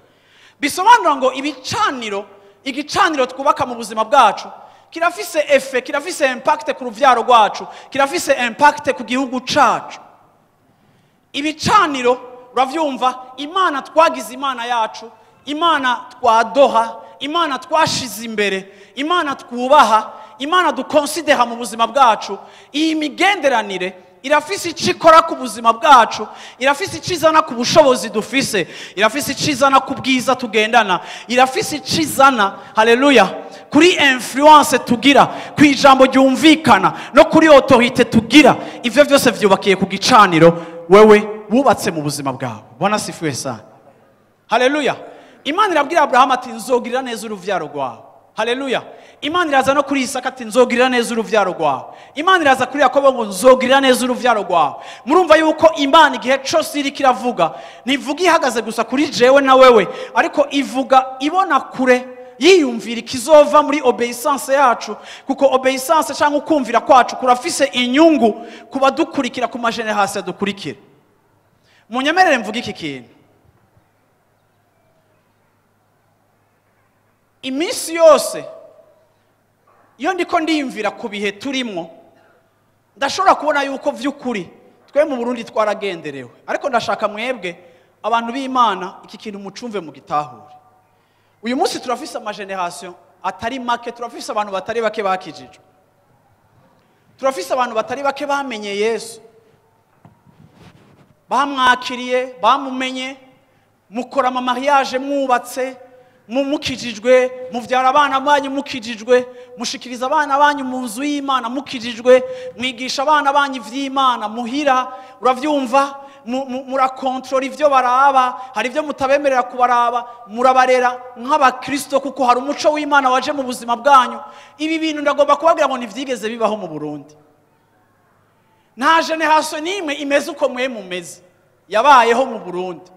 Bisobanura ngo igicaniro twubaka mu buzima bwacu kirafise effet, kirafise impact ku ruvyaro rwacu, kirafise impact ku gihugu cacu. Ibicaniro, uravyumva, Imana twagize Imana yacu, Imana twadoha, Imana twashize imbere, Imana twubaha, Imana dukonsidera mu buzima bwacu, iyi migenderanire irafise icyo ikora ku buzima bwacu, irafise icyo izana ku bushobozi dufise, irafise icyo izana ku bwiza tugendana, irafise icyo izana, haleluya, kuri influence tugira, ku ijambo ryumvikana no kuri autorité tugira. Ivyo byose vyubakiye ku gicaniro wewe wubatse mu buzima bwawe. Bwana sifiwe sana. Haleluya! Imana irabwira Aburahamu ati: "Nzogirira neza uruvyaro rwawe." Haleluya! Imana iraza no kuri Isaka ati: "Nzogirira neza uruvyaro rwawe." Imana iraza kuri Yakobo ngo: "Nzogirira neza uruvyaro rwawe." Murumva yuko Imana igihe cose iriko iravuga, ntivuga ihagaze gusa kuri jewe na wewe, ariko ivuga ibona kure, yiyumvira ikizova muri obéissance yacu, kuko obéissance cyangwa ukumvira kwacu kurafise inyungu ku badukurikira, ku ma générations adukurikira. Munyemerere mvuge iki kintu: iminsi yose iyo ndiko ndiyumvira ku bihe turimo, ndashobora kubona yuko vy'ukuri twe mu Burundi twaragenderewe. Ariko ndashaka mwebwe abantu b'Imana iki kintu mucumve, mu gitahure. Uyu munsi turafise ama générations atari make, turafise abantu batari bake bakijijwe, turafise abantu batari bake bamenye Yesu, bamwakiriye, bamumenye. Mukora ama mariage, mwubatse. Mukijijwe, muvyara abana banyu mukijijwe, mushikiriza abana banyu mu nzu y'Imana mukijijwe, mwigisha abana banyu ivy'Imana muhira, uravyumva, murakontorora ivyo baraba, hari ivyo mutabemerera kubaraba, murabarera nk'abakristo kuko hari umuco w'Imana waje mu buzima bwanyu. Ibi bintu ndagomba kubabwira ngo ntivyigeze bibaho mu Burundi. Nta generation n'imwe imeze uko mwe mumeze yabayeho mu Burundi.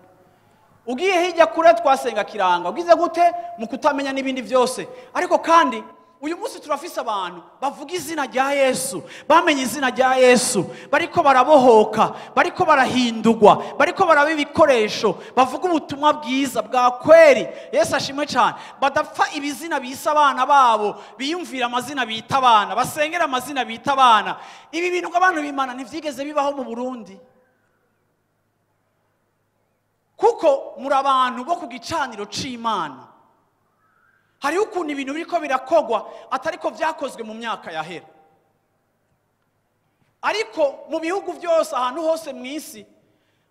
Ugiye hirya kure twasenga kiranga, ugize gute mu kutamenya n'ibindi byose. Ariko kandi uyu munsi turafise abantu bavuga izina rya Yesu, bamenye izina rya Yesu, bariko barabohoka, bariko barahindurwa, bariko baraba ibikoresho, bavuga ubutumwa bwiza bwa kweri. Yesu ashimwe cyane. Badapfa ibizina bisa abana babo, biyumvira amazina bita abana, basengera amazina bita abana. Ibi bintu abantu b'Imana ntivyigeze bibaho mu Burundi, kuko muri abantu bo ku gicaniro c'Imana. Hariho ukuntu ibintu biriko birakogwa atariko vyakozwe mu myaka yahera. Ariko mu bihugu byose, ahantu hose mu isi,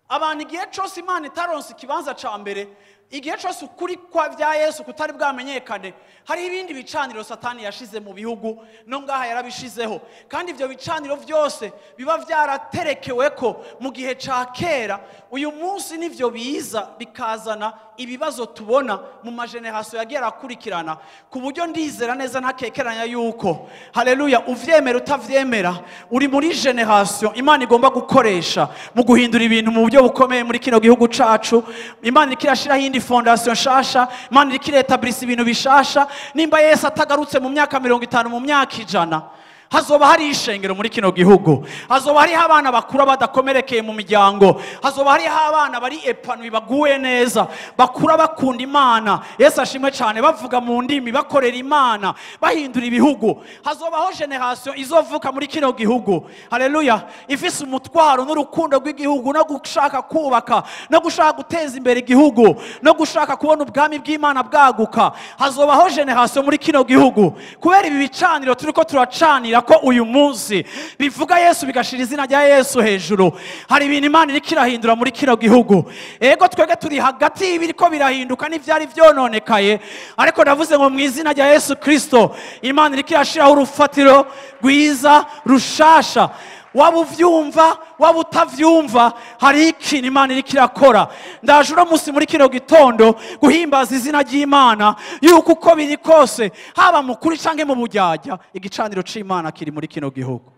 abantu igihe cose Imana itaronse ikibanza ca mbere, igihe cose ukuri kwa vya Yesu kutari bwamenyekane, hari ibindi bicaniro Satani yashize mu bihugu, no ngaha yarabishizeho. Kandi ivyo bicaniro vyose biba vyaraterekeweko mu gihe ca kera. Uyu munsi nivyo biza bikazana ibibazo tubona mu mageneration yagiye arakurikirana, ku buryo ndizera neza ntakekeranya yuko, haleluya, uvyemera utavyemera, uri muri generation Imana igomba gukoresha mu guhindura ibintu mu buryo bukomeye muri kino gihugu cacu. Imana iriko irashiraho iyindi fondation nshasha, Imana iriko iretablisa ibintu bishasha. Nimba Yesu atagarutse mu myaka 50, mu myaka 100, hazoba hari ishengero muri kino gihugu, hazoba hariho abana bakura badakomerekeye mu miryango, hazoba hariho abana bari epanui baguwe neza, bakura bakunda Imana. Yesu ashimwe cyane, bavuga mu ndimi, bakorera Imana, bahindura ibihugu. Hazobaho generation izovuka muri kino gihugu, haleluya, ifise umutwaro n'urukundo rw'igihugu, no gushaka kubaka, no gushaka guteza imbere igihugu, no gushaka kubona ubwami bw'Imana bwaguka. Hazobaho generation muri kino gihugu kubera ibi bicaniro turiko turacanira ko uyu munsi bivuga Yesu, bigashira izina rya Yesu hejuru. Hari ibintu Imana iriko irahindura muri kino gihugu. Ego twege turi hagati y'ibiriko birahinduka n'ivyari vyononekaye, ariko ndavuze ngo mu izina rya Yesu Kristo Imana iriko irashiraho urufatiro rwiza rushasha. Waba uvyumva, waba utavyumva, hari ikintu Imana iriko irakora. Ndaje uno munsi muri kino gitondo guhimbaza izina ry'Imana, yuko uko biri kose, haba mu kuri canke mu buryarya, igicaniro c'Imana kiri muri kino gihugu.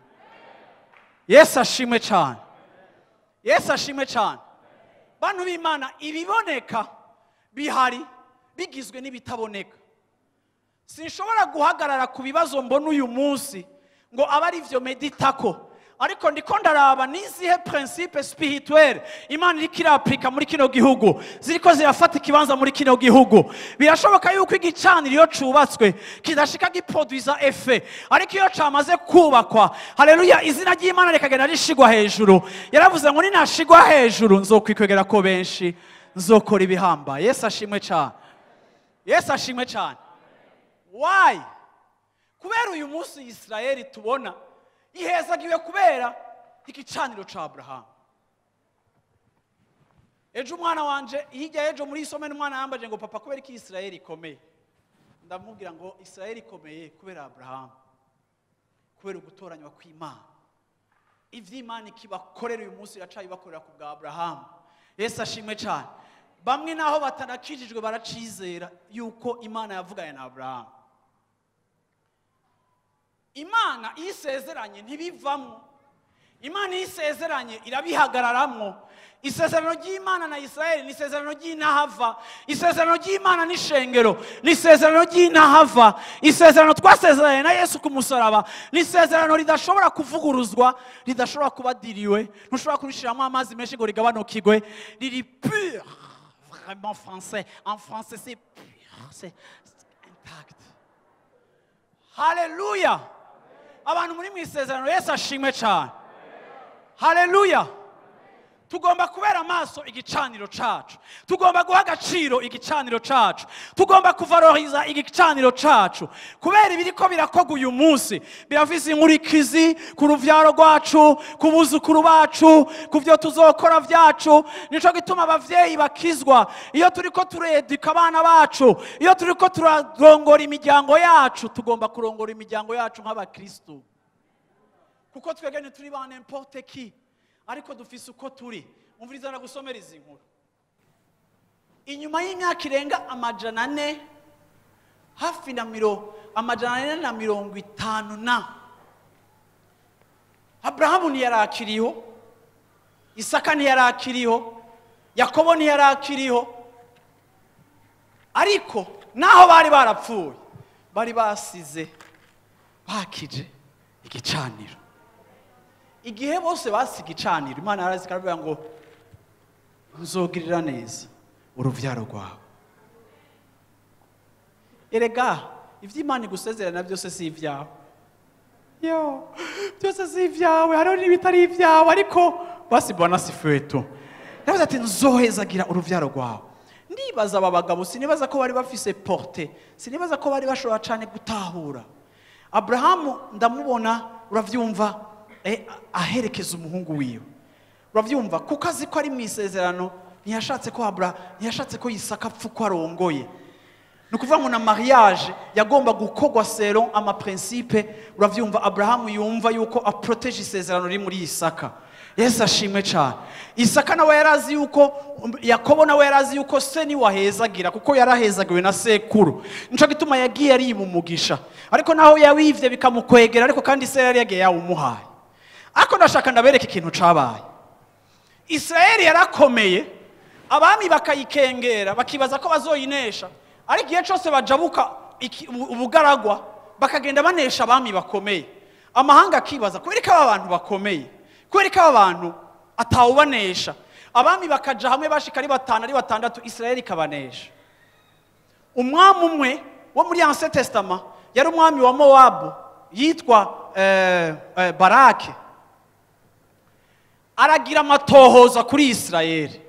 Yesu ashimwe cyane. Yesu ashimwe cyane. Bantu b'Imana, ibiboneka bihari bigizwe n'ibitaboneka. Sinshobora guhagarara ku bibazo mbona uyu munsi ngo abe ari vyo meditako, ariko ndiko ndaraba nizihe principe spirituelle Imana iriko iraplika muri kino gihugu, ziriko zirafata ikibanza muri kino gihugu. Birashoboka yuko igicaniro iyo cubatswe kidashika giproduiza effet, ariko iyo camaze kubakwa, haleluya, izina ry'Imana rikagenda rishigwa hejuru. Yaravuze ngo ninashigwa hejuru nzokwikwegera ko benshi, nzokora ibihamba. Yesu ashimwe cyane. Yesu ashimwe cyane. Why? Kubera uyu munsi Israeli tubona ihezagiwe kubera igicaniro ca Abraham. Ejo umwana wanje hirya ejo muri isomero, umwana yambaje ngo papa kubera iki Israeli ikomeye? Ndamubwira ngo Israeli ikomeye kubera Abraham, kubera ugutoranywa kw'Imana. Ivy'Imana ikibakorera uyu munsi iracayibakorera ku bwa Abraham. Yesu ashimwe cyane. Bamwe naho batanakijijwe baracizera yuko Imana yavuganye na Abraham. Imana isezeranye ntibivamwo, Imana isezeranye irabihagararamwo. Isezerano ry'Imana na Israeli ni isezerano ry'intahava. Isezerano ry'Imana n'ishengero ni isezerano ry'intahava. Isezerano twasezeranye na Yesu ku musaraba ni isezerano ridashobora kuvuguruzwa, ridashobora kuba diriwe, ntushobora kurishiramo amazi menshi ngo rigabanukirwe. Riri pur, vraiment français. En français c'est pur, c'est intact. Haleluya. Abantu muri mu isezerano, Yesu ashimwe cyane. Haleluya. Tugomba kubera amaso igicaniro cacu, tugomba guha agaciro igicaniro cacu, tugomba kuvaloriza igicaniro cacu, kubera ibiriko birakorwa uyu munsi birafise inkurikizi ku ruvyaro rwacu, ku buzukuru bacu, ku vyo tuzokora vyacu. Nico gituma abavyeyi bakizwa, iyo turiko turedika abana bacu, iyo turiko turarongora imiryango yacu, tugomba kurongora imiryango yacu nk'abakristo, kuko twebwe ntituri ba n'importe qui, ariko dufise uko turi. Umviriza ndagusomera izi nkuru. Inyuma y'imyaka irenga 400, hafi na 450 na, Abrahamu ntiyarakiriho, Isaka ntiyarakiriho, Yakobo ntiyarakiriho, ariko naho bari barapfuye bari basize bakije igicaniro. Igihe bose basiga igicaniro, Imana yarazi ikavuga ngo nzogirira neza uruvyaro rwawe. Erega ivyo Imana igusezerana byose si ivyawe. Yo, byose si ivyawe, hariho n'ibitari ivyawe, ariko basi Bwana sifiwe tu. Yavuze ati nzohezagira uruvyaro rwawe. Ndibaza aba bagabo, sinibaza ko bari bafise porte, sinibaza ko bari bashobora cane gutahura. Abrahamu ndamubona, uravyumva, aherekeza umuhungu wiwe, uravyumva, kuko azi ko ari mu isezerano. Ntiyashatse ko Abra, ntiyashatse ko Isaka apfa uko arongoye. Ni ukuvuga ngo na mariage yagomba gukorwa selon ama principe. Uravyumva, Abrahamu yumva yuko aproteje isezerano riri muri Isaka. Yesu ashimwe cyane. Isaka nawe yarazi yuko, Yakobo nawe yarazi yuko se ni wahezagira, kuko yarahezagiwe na sekuru. Nico gituma yagiye ari mu mugisha, ariko naho yawivye bikamukwegera, ariko kandi se yari yagiye yawumuhaye. Ariko ndashaka ndabereka ikintu cabaye. Israeli yarakomeye, abami bakayikengera, bakibaza ko bazoyinesha, ariko igihe cyose bajabuka ubugaragwa bakagenda banesha abami bakomeye. Amahanga akibaza kubera ko aba bantu bakomeye, kubera ko aba bantu atawubanesha. Abami bakaja hamwe bashika ari batanu, ari batandatu, Israeli ikabanesha. Umwami umwe wo muri Ancien Testament yari umwami wa Mowabu yitwa Barake, aragira amatohoza kuri Israeli.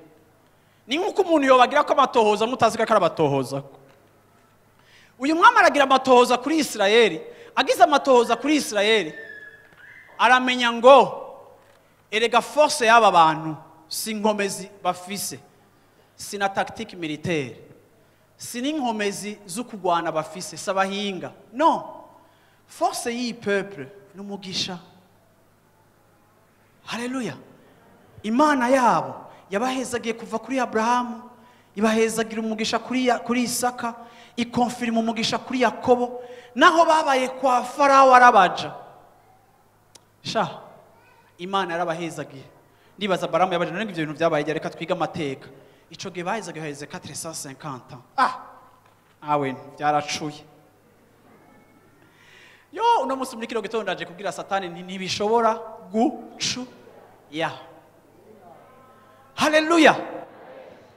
Ni nk'uko umuntu yobagira ko amatohoza mutazi ko ari amatohoza. Uyu mwami aragira amatohoza kuri Israeli. Agize amatohoza kuri Israeli, aramenya ngo erega force y'aba bantu si inkomezi bafise, si na tactique militaire, si n'inkomezi zo kurwana bafise, si abahinga. No, force y'iyi peuple ni umugisha. Haleluya! Imana yabo yabahezagiye kuva kuri Abrahamu, ibahezagira umugisha kuri Isaka, ikonfirima umugisha kuri Yakobo. Naho babaye kwa Farawo arabaja sha, Imana yarabahezagiye. Ndibaza Baramu yabaje none ibyo bintu byabaye, reka twige amateka. Ico gihe bahezagiye haheze 450. Ah, awe byaracuye. Yo, uno munsi muri kino gitondo ndaje kubwira Satani nti ntibishobora gucu ya. Haleluya!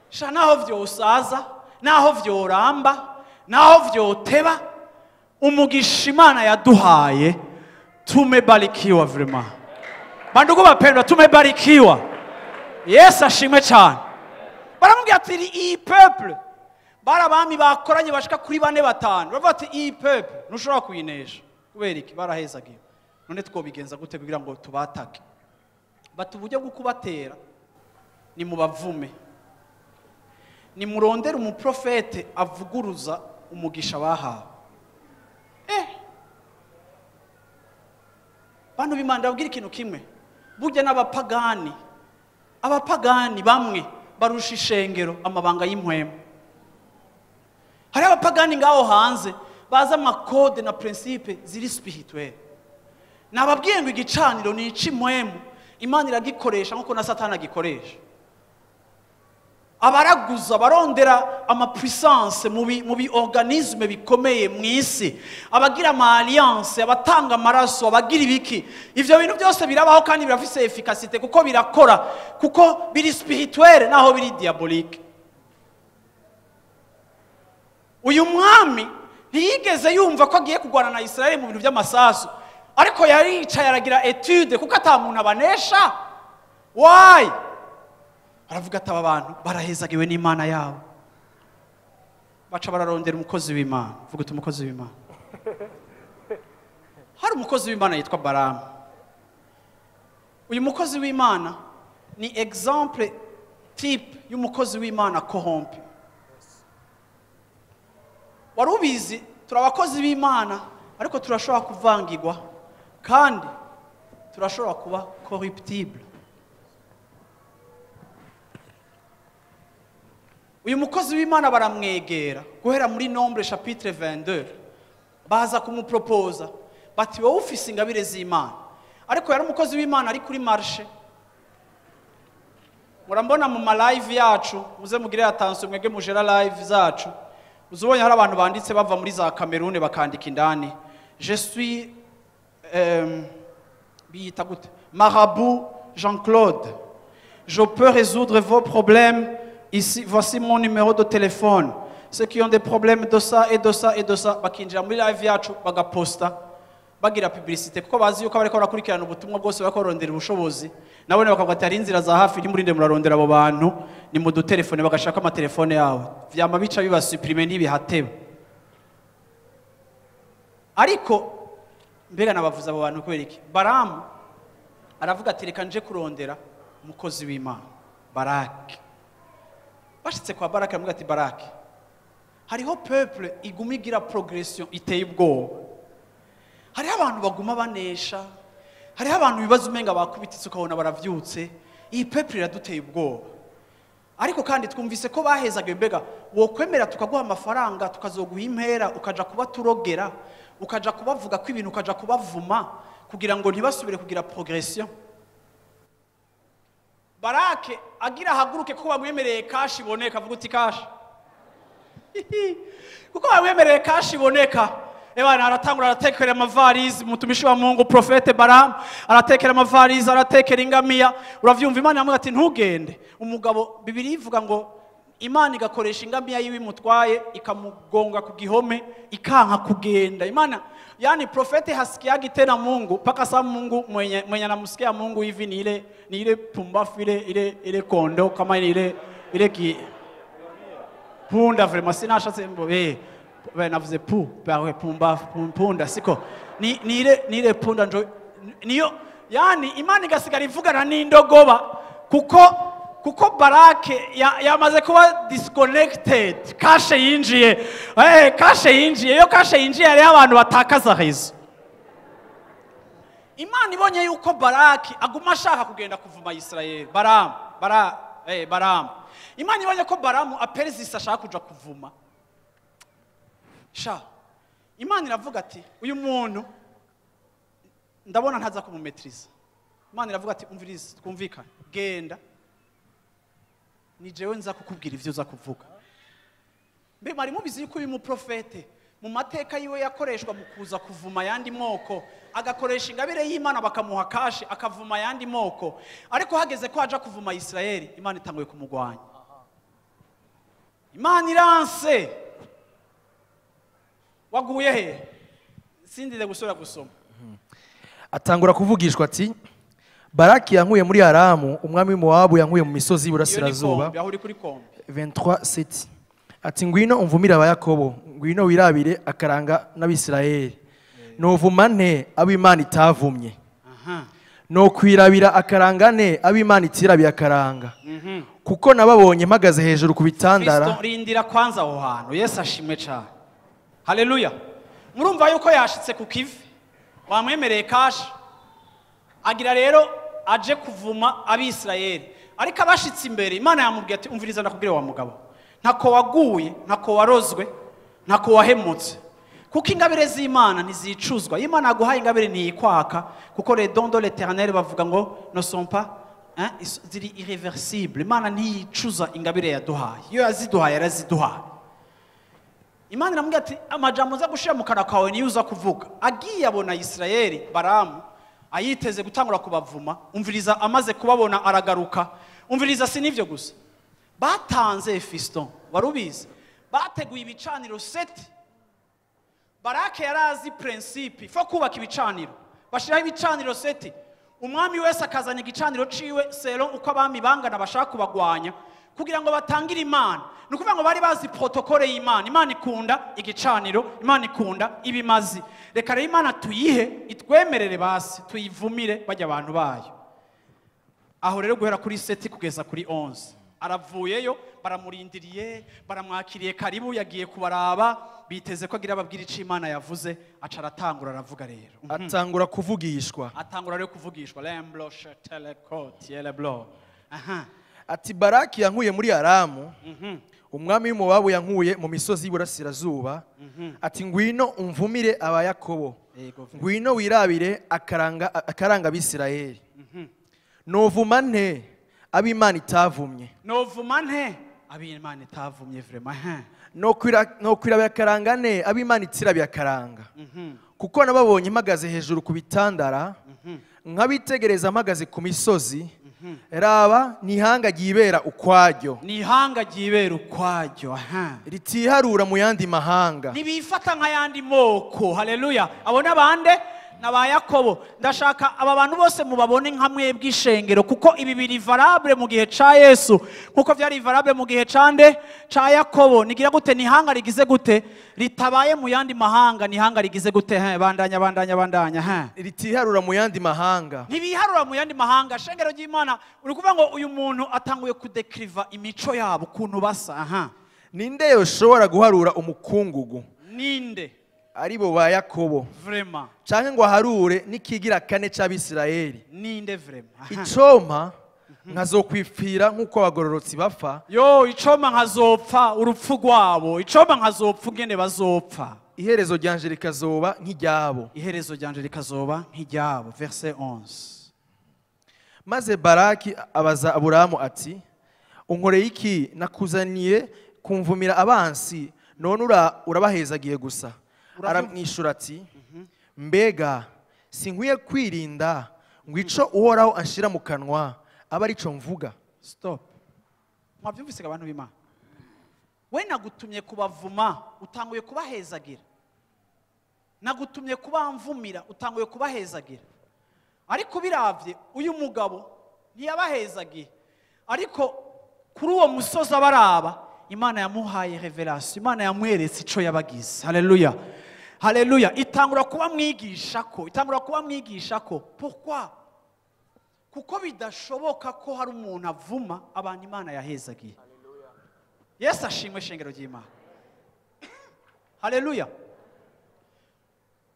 Sha, naho vyosaza, naho vyoramba, naho vyoteba, umugisha Imana yaduhaye, tumebarikiwa vraiment. Bandugu bapendwa, tumebarikiwa. Yesu ashimwe cyane. Baramubwira ati iyi peuple, bari abami bakoranye bashika kuri bane, batanu, baravuga ati iyi peuple ntushobora kuyinesha. Kubera iki? Barahezagiwe. None twobigenza gute kugira ngo tubatake? Bati uburyo bwo kubatera ni mu bavume, nimurondere umuprofete avuguruza umugisha bahawe. Bantu b'Imana, ndababwira ikintu kimwe: burya n'abapagani, abapagani bamwe barusha ishengero amabanga y'impwemu. Hari abapagani ngaho hanze bazi ama codes na principe ziri spirituel. Nababwiye ngo igicaniro ni ic'impwemu, Imana iragikoresha nk'uko na Satani agikoresha. Abaraguza barondera ama puissance mu bi organisme bikomeye mu isi, abagira ama alliance, abatanga amaraso, abagira ibiki, ivyo bintu byose birabaho kandi birafise efficacité, kuko birakora, kuko biri spirituel naho biri diabolique. Uyu mwami ntiyigeze yumva ko agiye kurwana na Israel mu bintu by'amasasu, ariko yaricaye aragira étude, kuko ata muntu abanesha. Why? Baravuga ati aba bantu barahezagiwe n'Imana yabo. Baca bararondera umukozi w'Imana. Vuga uti umukozi w'Imana. Hari umukozi w'Imana yitwa Baramu. Uyu mukozi w'Imana ni exemple type y'umukozi w'Imana corrompu. Wari ubizi, turi abakozi b'Imana ariko turashobora kuvangirwa kandi turashobora kuba corruptible. Uyu mukozi w'Imana baramwegera guhera muri Nombre chapitre 22, baza kumupropoza bati wowe ufise ingabire z'Imana. Ariko yari umukozi w'Imana ari kuri marché. Murambona mu ma live yacu, muze mugire attention mwege mujera live zacu. Uzubonye hari abantu banditse bava muri za Cameroon bakandika indani, je suis biyita gute, Marabout Jean-Claude, je peux résoudre vos problèmes ici, voici mon numéro de téléphone. Ceux qui ont des problèmes de ça et de ça et de ça, bakinjira muri live yacu bagaposta bagira publicité, kuko bazi yuko bariko barakurikirana ubutumwa bwose bariko barondera ubushobozi. Nabone bakavuga ati hari inzira za hafi, nimurinde murarondera abo bantu, ni mu dutelefone, bagashaka amatelefone yabo, vyama bica bibasuprime ntibihateba. Ariko mbega nabavuza abo bantu kubera iki? Baramu aravuga ati reka nje kurondera umukozi w'Imana Baraki. Bashitse kwa Baraki aravuga ati Baraki, hariho peuple iguma igira progression iteye ubwoba. Hariho abantu baguma banesha, hariho abantu bibaza umenga bakubititse ukabona baravyutse. Iyi peuple iraduteye ubwoba. Ariko kandi twumvise ko bahezaga, mbega wokwemera tukaguha amafaranga tukazoguha impera, ukaja kuba turogera, ukaja kubavuga ko ibintu, ukaja kubavuma kugira ngo ntibasubire kugira progression. Barake agira ahaguruke kuko bamwemereye cash iboneka, avuga uti cash. Kuko bamwemereye cash iboneka. Ebana aratangura aratekera amavarizi, mutumishi wa Mungu Prophète Baramu aratekera amavarizi, aratekera ingamiya. Uravyumva, Imana yamubwira ati ntugende. Umugabo Bibiliya ivuga ngo Imana igakoresha ingamiya yiwe imutwaye ikamugonga ku gihome ikanka kugenda. Imana yani profete hasikiagi tena Mungu mpaka saa Mungu mwenye anamsikia Mungu hivi ni ile pumbafu ile kondo kama ile ki punda vraiment sinashatse mbo navuze pu pumba punda siko ni ile punda njo niyo. Yani Imana igasigara ivugana n'indogoba kuko Barake yamaze kuba disconnected. Kashe yinjiye, kashe yinjiye, iyo kashe yinjiye hariho abantu batakaza rezo. Imana ibonye yuko Barake aguma ashaka kugenda kuvuma Israel. Baramu. Imana ibonye ko Baramu aperzisa ashaka kuja kuvuma. Sha Imana iravuga ati uyu muntu ndabona ntaza kumumetriza. Imana iravuga ati umvirize twumvikane, genda ni jewe nza kukubwira ivyo uza kuvuga. Mbe mwari mubizi yuko uyu muprofete mu mateka yiwe yakoreshwa mu kuza kuvuma yandi moko, agakoresha ingabire y'Imana bakamuha kashe akavuma yandi moko, ariko hageze ko aja kuvuma Israeli Imana itanguye kumugwanya. Imana iranse. Waguye he? Sindire gusubira gusoma. Atangura kuvugishwa ati Baraki yankuye muri Aramu, umwami w'Imowabu yankuye mu misozi y'Iburasirazuba. 23:7 Ati ngwino umvumire aba Yakobo, ngwino wirabire akaranga n'Abisirayeli. Novuma nte abo Imana itavumye? No kwirabira akaranga nte abo Imana itirabiye akaranga? Kuko nababonye mpagaze hejuru ku bitandara. Kristo rindira kwanza aho hantu. Yesu ashimwe cyane. Haleluya. Murumva yuko yashitse ku kivi, wamwemereye cash, agira rero aje kuvuma Abisirayeli. Ariko abashitse imbere Imana yamubwiye ati umviriza ndakubwire wa mugabo, ntako waguye, ntako warozwe, ntako wahemutse. Kuko ingabire z'Imana ntizicuzwa. Imana aguhaye ingabire ntiyikwaka, kuko les dons de l'Éternel bavuga ngo ne sont pas ziri irreversible. Imana ntiyicuza ingabire yaduhaye. Iyo yaziduhaye yaraziduhaye. Imana iramubwira ati amajambo uza gushira mu kanwa kawe niyo uza kuvuga. Agiye abona Isirayeli Baramu ayiteze gutangura kubavuma, umviriza amaze kubabona aragaruka. Umviriza si nivyo gusa, batanze fiston, warubizi, bateguye ibicaniro 7. Barake yarazi principe fo kubaka ibicaniro, bashiraho ibicaniro 7. Umwami wese akazana igicaniro ciwe selon uko abami bangana bashaka kubagwanya kugira ngo batangire Imana. Ni ukuvuga ngo bari bazi protocole y'Imana. Imana ikunda igicaniro, Imana ikunda ibimazi. Reka rero Imana tuyihe, itwemerere basi tuyivumire bajya abantu bayo. Aho rero guhera kuri 7 kugeza kuri 11 aravuyeyo, baramurindiriye, baramwakiriye karibu, yagiye kubaraba, biteze ko agira ababwira ico Imana yavuze. Aca aratangura aravuga rero. Atangura kuvugishwa. Atangura rero kuvugishwa. Lemblo sheteleko tieleblo. Aha. Ati Baraki yankuye muri Aramu, umwami w'Imowabu yankuye mu misozi y'iburasirazuba. Ati ngwino umvumire aba Yakobo, ngwino wirabire akaranga abisirayeli. Novuma nte ab'Imana itavumye? Novuma nte ab'Imana itavumye vraiment. Nokwirabira akaranga ne ab'Imana itirabiye akaranga? Kuko nababonye mpagaze hejuru ku bitandara, nkabitegereza mpagaze ku misozi. Raba nihanga ryibera ukwaryo, nihanga ryibera ukwaryo, ritiharura mu yandi mahanga, ntibifata nk'ayandi moko. Haleluya. Abo n'abande n'aba Yakobo. Ndashaka aba bantu bose mubabone nka mwebwe ishengero, kuko ibi biri valable mu gihe ca Yesu nkuko vyari valable mu gihe cande ca Yakobo. Nigira gute? Nihanga rigize gute? Ritabaye mu yandi mahanga. Nihanga rigize gute? Bandanya bandanya bandanya. Ritiharura mu yandi mahanga, ntibiharura mu yandi mahanga. Shengero ry'Imana, uri kuvuga ngo uyu muntu atanguye kudekriva imico yabo ukuntu basa. Ninde yoshobora guharura umukungugu? Ninde? Aribo ba Yakobo. Vraiment. Canke ngo aharure n'ikigira kane c'Abisirayeli. Ninde vraiment? Icoma nkazokwipfira nkuko abagororotsi bapfa. Yo, icoma nkazopfa urupfu rwabo, icoma nkazopfa ungene bazopfa. Iherezo ryanje rikazoba nk'iryabo. Iherezo ryanje rikazoba nk'iryabo. Verset 11. Maze Baraki abaza Aburamu ati unkoreye iki? Nakuzaniye kumvumira abansi, none urabahezagiye gusa. Aramwishura ati mbega sinkwiye kwirinda ngo ico Uhoraho anshira mu kanwa aba arico mvuga? Stop. Mwavyumvise abantu b'Imana? We nagutumye kubavuma, utanguye kubahezagira. Nagutumye kubamvumira, utanguye kubahezagira. Ariko biravye uyu mugabo ntiyabahezagiye, ariko kuri uwo musozi abaraba Imana yamuhaye revelation, Imana yamweretse ico yabagize. Haleluya. Haleluya. Itangura kuba mwigisha ko, itangura kuba mwigisha ko. Pourquoi? Kuko bidashoboka ko hari umuntu avuma abantu Imana yahezagiye. Yesu ashimwe shengero ry'Imana. Haleluya.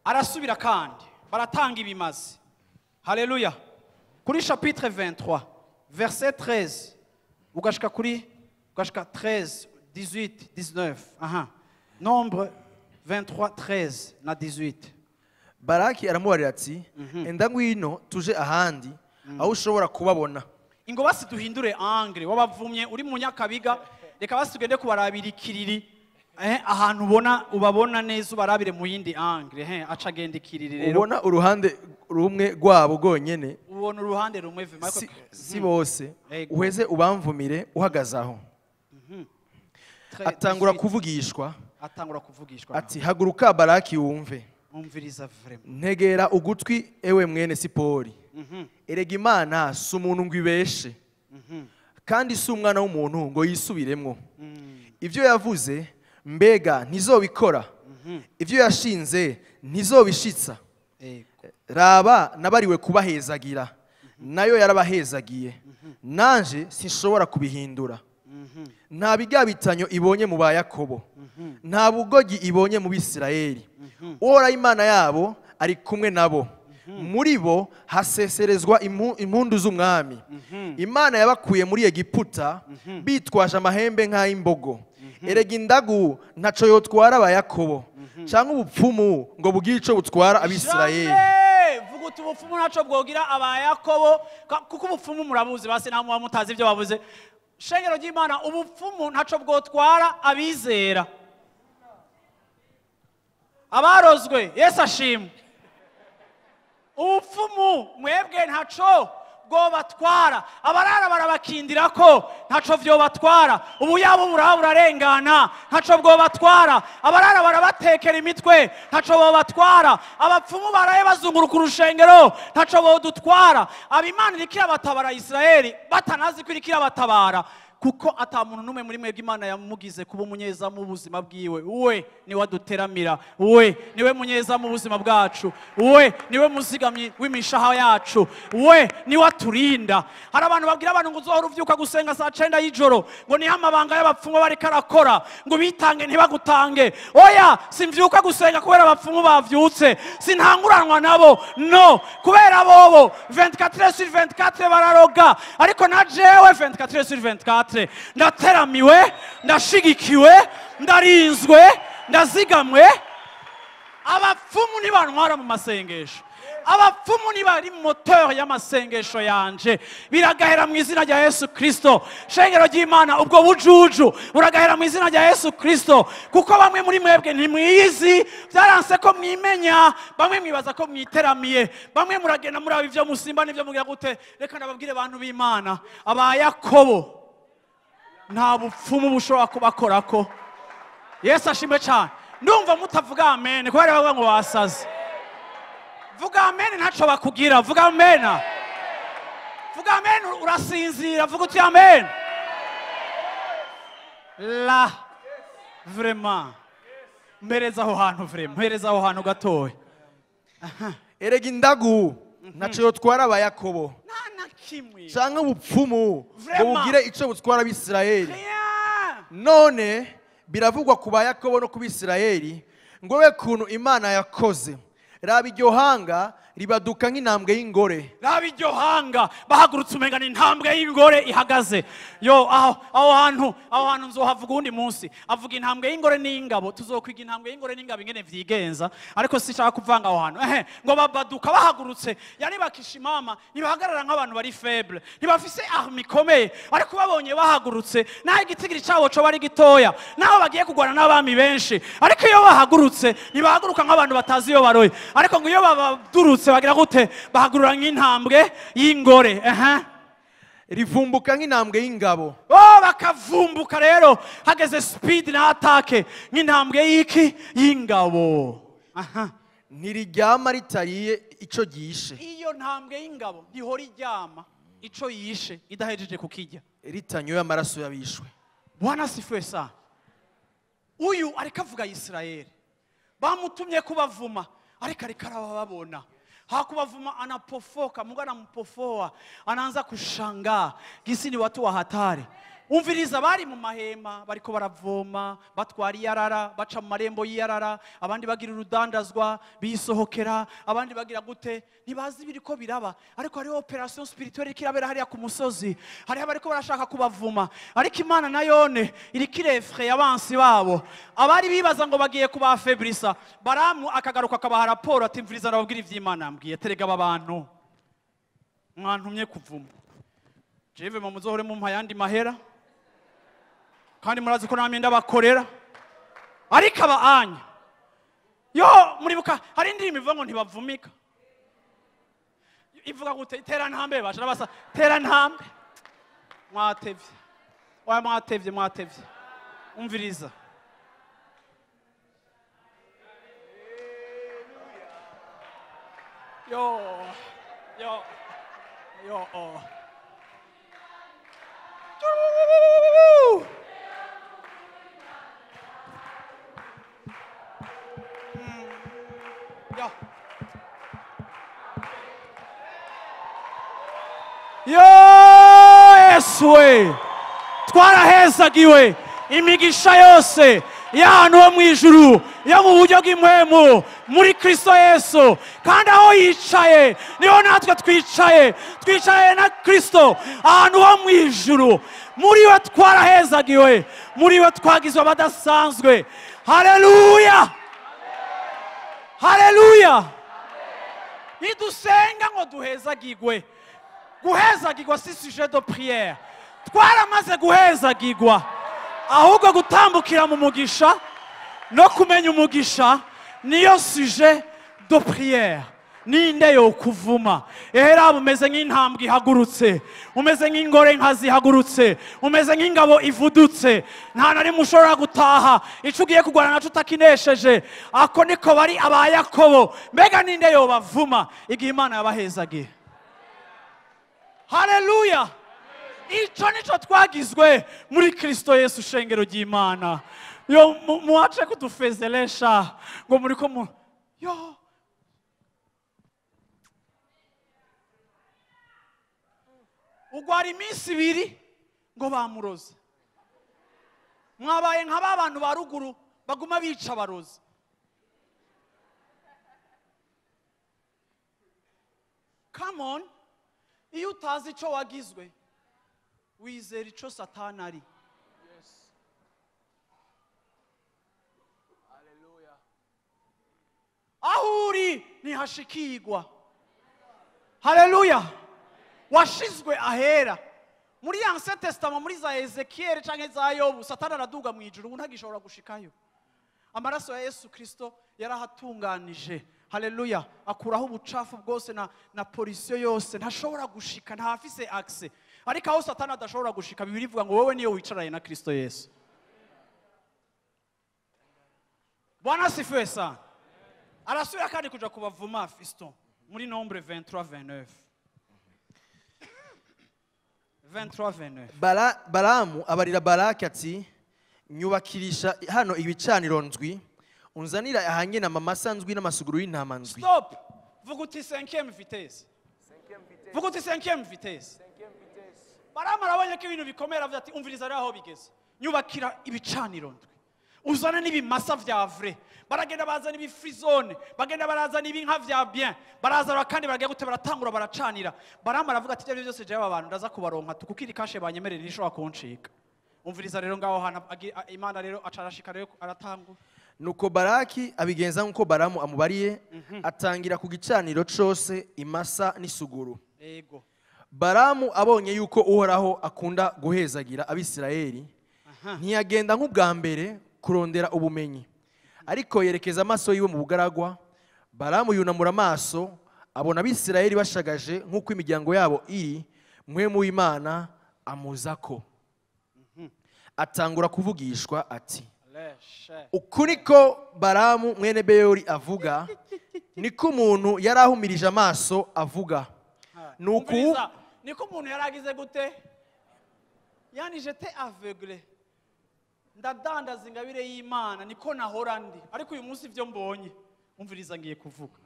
Arasubira kandi baratanga ibimazi. Haleluya. Kuri chapitre 23 verset 13 ugashika kuri ugashika 13 18 19. Aha. Nombre 23 13 na 18. Baraki aramubarira ati enda ngwino tuje ahandi aho ushobora kubabona. Ingo basi duhindure angle wabavumye uri mu Nyakabiga, reka basi tugende kubarabira ikiriri, ahantu ubona ubabona neza ubarabire mu yindi angle. Aca agenda ikiriri rero. Ubona uruhande rumwe rwabo gonyene, ubona uruhande rumwe si bose, uheze ubamvumire uhagaze aho. Atangura kuvugishwa, atangura kuvugishwa ati haguruka Baraki wumve. Umviriza vraiment. Ntegera ugutwi ewe mwene Sipori. Erega Imana si umuntu ngo ibeshe, kandi si umwana w'umuntu ngo yisubiremwo. Ivyo yavuze mbega ntizobikora, ivyo yashinze ntizobishitsa. Raba nabariwe kubahezagira, nayo yarabahezagiye, nanje sinshobora kubihindura. Nta bigabitanyo ibonye mu ba Yakobo, nta bugogi ibonye mu Bisirayeli. Uhoraho Imana yabo ari kumwe nabo, muri bo haseserezwa impundu z'umwami. Imana yabakuye muri Egiputa bitwaje amahembe nk'ay'imbogo. Erega indagu ntaco yotwara aba Yakobo, canke ubupfumu ngo bugire ico butwara Abisirayeli. Vuga uti ubupfumu ntaco bwogira aba Yakobo, kuko ubupfumu murabuzi basi namwe mutazi ibyo bavuze. Shengero ry'Imana, ubupfumu ntaco bwotwara abizera, abarozwe. Yesu ashimwe. Ubupfumu mwebwe ntaco bwobatwara, abarara barabakindira ko ntaco vyobatwara, ubuyabo burarengana ntaco bwobatwara, abarara barabatekera imitwe ntaco bobatwara, abapfumu baraye bazunguruka urushengero ntaco bodutwara. Abimana iriko irabatabara Isirayeli batanazi ko iriko irabatabara, kuko ata muntu n'umwe muri mwebwe Imana yamugize kuba umunyezamu w'ubuzima bwiwe. We niwe aduteramira, we niwe munyezamu w'ubuzima bwacu, we niwe muzigamyi w'imishaha yacu, we niwe aturinda. Hari abantu babwira abantu ngo uzohora uvyuka gusenga saa 9 y'ijoro ngo niho amabanga y'abapfumu bariko arakora, ngo bitange ntibagutange. Oya, simvyuka gusenga kubera abapfumu bavyutse, sintanguranwa nabo, no, kubera bobo 24/24 bararoga, ariko na jewe 24/24 ndateramiwe, ndashigikiwe, ndarinzwe, ndazigamwe. Abapfumu ntibantwara mu masengesho, abapfumu ntibari moteur y'amasengesho yanje. Biragahera mu izina rya Yesu Kristo. Shengero ry'Imana, ubwo bujuju buragahera mu izina rya Yesu Kristo, kuko bamwe muri mwebwe ntimwizi, byaranse ko mwimenya, bamwe mwibaza ko mwiteramiye, bamwe muragenda muraba ivyo musimba n'ivyo mugira gute. Reka nababwire bantu b'Imana, aba Yakobo nta bupfumu bushobora kubakorako. Yesu ashimwe cyane. Ndumva mutavuga amen kubera bavuga ngo basaze. Vuga amen ntaco bakugira, vuga amen. Vuga amen urasinzira, vuga uti amen. La vraiment mpereza aho hantu, vraiment mpereza aho hantu gatoya. Erega indagu ntaco yotwara aba Yakobo, nta na kimwe, canke ubupfumu ngo bugire ico butwara Abisirayeli. None biravugwa ku ba Yakobo no ku Bisirayeli ngo we kuntu Imana yakoze. Raba iryo hanga ribaduka nk'intambwe y'ingore. Raba iryo hanga bahagurutse umenga ni intambwe y'ingore ihagaze. Yo, aho hantu nzohavuga undi munsi. Avuga intambwe y'ingore n'ingabo, tuzokwiga intambwe y'ingore n'ingabo ingene vyigenza, ariko sinshaka kuvanga aho hantu. Ngo babaduka bahagurutse, yani bakishimama, ntibahagarara nk'abantu bari faible, ntibafise arme ikomeye, ariko babonye bahagurutse, naho igitigiri cabo co bari gitoya, naho bagiye kugwana n'abami benshi, ariko iyo bahagurutse ntibahaguruka nk'abantu batazi iyo baroye, ariko ngo iyo babadurutse bagira gute, bahagurura nk'intambwe y'ingore. Rivumbuka nk'intambwe y'ingabo. Oh, bakavumbuka rero hageze speed na attack nk'intambwe y'iki y'ingabo. Ntiriryama ritariye ico gishe. Iyo ntambwe y'ingabo ntihora iryama ico yishe idahejeje kukijya, ritanyoye amaraso y'abishwe. Bwana sifiwe sana. Uyu ariko avuga Isirayeli, bamutumye kubavuma, ariko ariko arababona. Hakubavuma anapofoka, Mungu anampofoa, anaanza kushangaa gisi ni watu wa hatari. Umviriza bari mu mahema bariko baravoma, batwara iyarara, baca mu marembo y'iyarara, abandi bagira urudandazwa bisohokera, abandi bagira gute, ntibazi biriko biraba. Ariko hariho operation spirituelle iriko irabera hariya ku musozi, hariho abariko barashaka kubavuma, ariko Imana nayone iriko irefre abansi babo. Abari bibaza ngo bagiye kubafebrisa, Baramu akagaruka akabaha raporo ati mviriza ndababwira ivy'Imana yambwiye, terega aba bantu mwantumye kuvuma, jewe muzohore mumpa yandi mahera, kandi murazi ko namye ndabakorera, ariko aba anya yo muribuka hari indirimbo ivuga ngo ntibavumika, ivuga gute, tera ntambe basha nabasa, tera ntambe mwatevye, oya mwatevye, mwatevye. Umviriza yo yo yo oh. Yo Yesu we, twarahezagiwe imigisha yose y'ahantu ho mu ijuru, yo mu buryo bw'impwemu muri Kristo Yesu. Kandi aho yicaye niho natwe twicaye, twicaye na Kristo ahantu ho mu ijuru. Muri we twarahezagiwe, muri we twagizwe abadasanzwe. Haleluya, haleluya. Nidusenga ngo duhezagigwe. Guhezagirwa si sujet de prière. Twaramaze guhezagirwa, ahubwo gutambukira mu mugisha no kumenya umugisha niyo sujet de prière, Ninde yokuvuma? Ehera umeze nk'intambwe ihagurutse, umeze nk'ingore inkazi ihagurutse, umeze nk'ingabo ivudutse. Nta na rimwe ushobora gutaha ico ugiye kurwana naco utakinesheje. Ako niko bari aba Yakobo. Mbega ninde yobavuma igihe Imana yabahezagiye? Haleluya! Ico nico twagizwe muri Kristo Yesu, shengero ry'Imana. Yo muache kudufezelesha ngo muriko mu yo ugwara iminsi ibiri ngo bamuroze. Mwabaye nka ba bantu ba ruguru baguma bica abarozi. Come on, iyo utazi ico wagizwe wizera ico Satani ari. Yes. Hallelujah. Aho uri ntihashikirwa. Haleluya! Washizwe ahera. Muri Ancien Testament, muri za Ezekiel canke za Yobu, Satani araduga mu ijuru, ubu ntagishobora gushikayo. Amaraso ya Yesu Kristo yarahatunganije. Haleluya! Akuraho ubucafu bwose na pollution yose, ntashobora gushika, ntafise accès. Ariko aho Satani adashobora gushika, Bibiliya ivuga ngo wowe niyo wicaranye na Kristo Yesu. Bwana asifiwe sana. Arasubira kandi kuja kubavuma Fiston muri Nombre 23 29. 23 29. Balamu abarira Balaki ati: nyubakirisha hano ibicaniro ndwi, unzanira ahanye n'amamasa ndwi n'amasuguru y'intama ndwi. Stop. Vuga uti cinquième vitesse. Vuga uti cinquième vitesse. Balamu arabonye ko ibintu bikomera, avuga ati umviriza rero aho bigeze. Nyubakira ibicaniro ndwi, uzane n'ibimasa vya vrai. Baragenda bazana ibifrisone, bagenda barazana ibinka vya bien, barazana kandi baragiye gute, baratangura baracanira. Balamu aravuga ati ibyo byose jewe abantu ndaza kubaronka kuko iri kashe banyemerera ntishobora kuncika. Umviriza rero ngaho hana Imana rero acarashika rero aratangura. Nuko Baraki abigenza nkuko Balamu amubariye, atangira ku gicaniro cose imasa n'isuguru. Ego. Balamu abonye yuko Uhoraho akunda guhezagira Abisirayeli, ntiyagenda nk'ubwa mbere kurondera ubumenyi, ariko yerekeza amaso yiwe mu bugaragwa. Balamu yunamura amaso abona Abisirayeli bashagaje nk'uko imiryango yabo iri, mpwemu w'Imana amuzako. Atangura kuvugishwa ati: uku niko Balamu mwene Beyori avuga, niko umuntu yarahumirije amaso avuga. Nuko Umviriza, niko umuntu yaragize gute? Yani j'étais aveuglé. Ndadandaza ingabire y'Imana, niko nahora ndi. Ariko uyu munsi ivyo mbonye, umviriza ngiye kuvuga.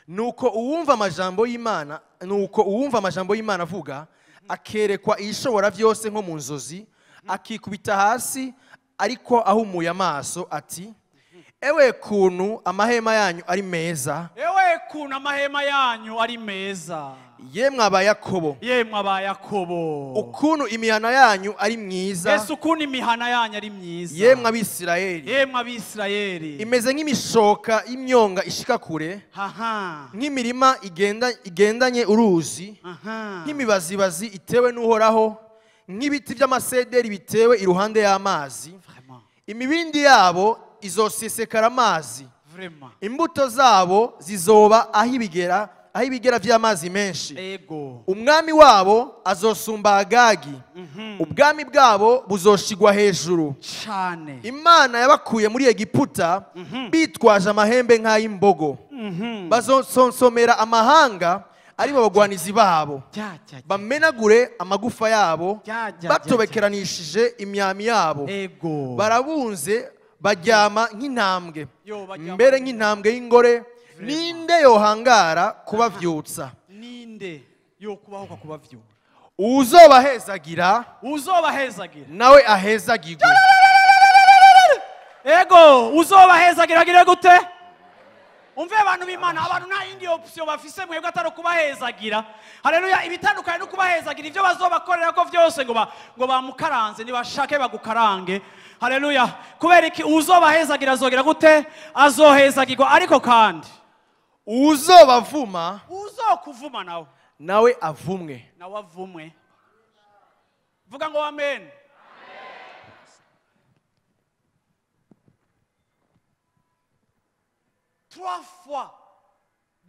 Nuko uwumva amajambo y'Imana, nuko uwumva amajambo y'Imana avuga, akerekwa ishobora vyose nko mu nzozi, akikubita hasi ariko ahumuye amaso ati: ewe kuntu amahema yanyu ari meza, Ewe kuntu amahema yanyu ari meza, yemwe aba Yakobo, yemwe aba Yakobo, ukuntu imihana yanyu ari myiza, Yesu ukuntu imihana yanyu ari myiza, yemwe Abisirayeli, yemwe Abisirayeli, imeze nk'imishoka y'imyonga ishika kure, nk'imirima igendanye uruzi, nk'imibazibazi itewe n'Uhoraho, nk'ibiti by'amasederi bitewe iruhande y'amazi. Vraiment. Imibindi yabo izosesekara amazi, Vraiment. imbuto zabo zizoba aho ibigera vy'amazi menshi. Ego. Umwami wabo azosumba Agagi, ubwami bwabo buzoshigwa hejuru. Cane. Imana yabakuye muri Egiputa bitwaje amahembe nk'ay'imbogo. Bazonsonsomera amahanga aribo bagwanizi babo, Jya, jya, jya. bamenagure amagufa yabo, Jya, jya, jya, batobekeranishije imyami yabo. Ego. Barabunze baryama nk'intambwe, Yo, baryama mbere nk'intambwe y'ingore. Ninde yohangara kubavyutsa? Ninde yokubaho kubavyura? Uzobahezagira Uzobahezagira nawe ahezagirwe. Ego, uzobahezagira agire gute? Umve abantu b'Imana, abantu nta yindi option bafise mwebwe atari kubahezagira. Haleluya! Ibitandukanye no kubahezagira, ivyo bazobakorera ko vyose ngo bamukaranze, nibashake bagukarange. Haleluya! Kubera iki? Uzobahezagira azogira gute? Azohezagirwa. Ariko kandi Uzobavuma uzokuvuma nawe nawe avumwe. Nawe avumwe. Vuga ngo amen. Trois fois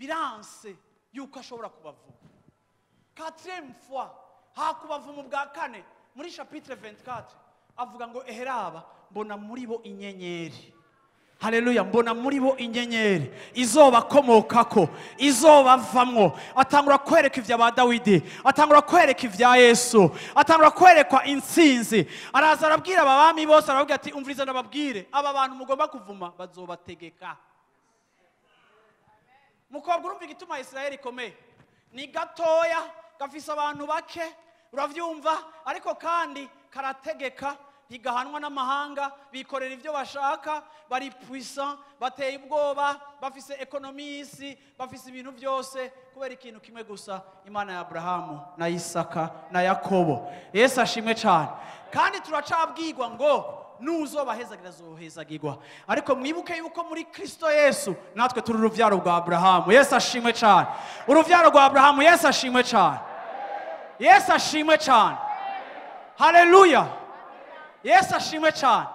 Biranse yuko ashobora kubavuma. Quatrième fois, hakubavuma ubwa kane, muri chapitre 24 avuga ngo eheraba mbona muri bo inyenyeri. Haleluya, mbona muri bo inyenyeri izobakomokako, izobavamwo. Atangura kwereka ivya ba Dawidi, atangura kwereka ivya Yesu, atangura kwerekwa intsinzi. Araza arabwira aba bami bose, arababwira ati umviriza ndababwire, aba bantu mugomba kuvuma bazobategeka. Mukobwa, urumva igituma Israel ikomeye? Ni gatoya, gafise abantu bake, uravyumva, ariko kandi karategeka, ntigahanwa n'amahanga, bikorera ibyo bashaka, bari puissant, bateye ubwoba, bafise économie y'isi, bafise ibintu byose, kubera ikintu kimwe gusa: Imana ya Aburahamu na Isaka na Yakobo. Yesu ashimwe cyane. Kandi turacabwirwa ngo nuzobahezagira azohezagirwa. Ariko mwibuke yuko muri Kristo Yesu natwe turi uruvyaro rwa Aburahamu. Yesu ashimwe cyane. Uruvyaro rwa Aburahamu. Yesu ashimwe cyane. Yesu ashimwe cyane. Haleluya. Yesu ashimwe cyane.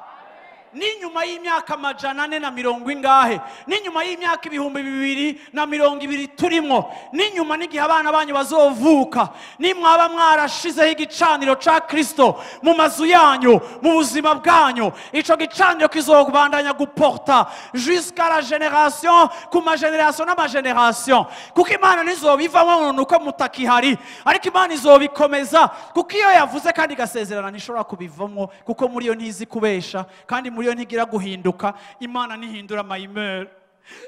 N'inyuma y'imyaka 400 ingahe, n'inyuma y'imyaka 2020 turimo, n'inyuma n'igihe abana banyu bazovuka, nimwaba mwarashizeho igicaniro ca Kristo mu mazu yanyu, mu buzima bwanyu, ico gicaniro kizobandanya guporta jusqu'à la génération, ku ma génération n'ama génération. Kuko Imana ntizobivamo nuko mutakihari, ariko Imana izobikomeza, kuko iyo yavuze kandi igasezerana ntishobora kubivamo, kuko muri yo ntizi kubesha, kandi muri yo ntigira guhinduka. Imana ntihindura ama humeur,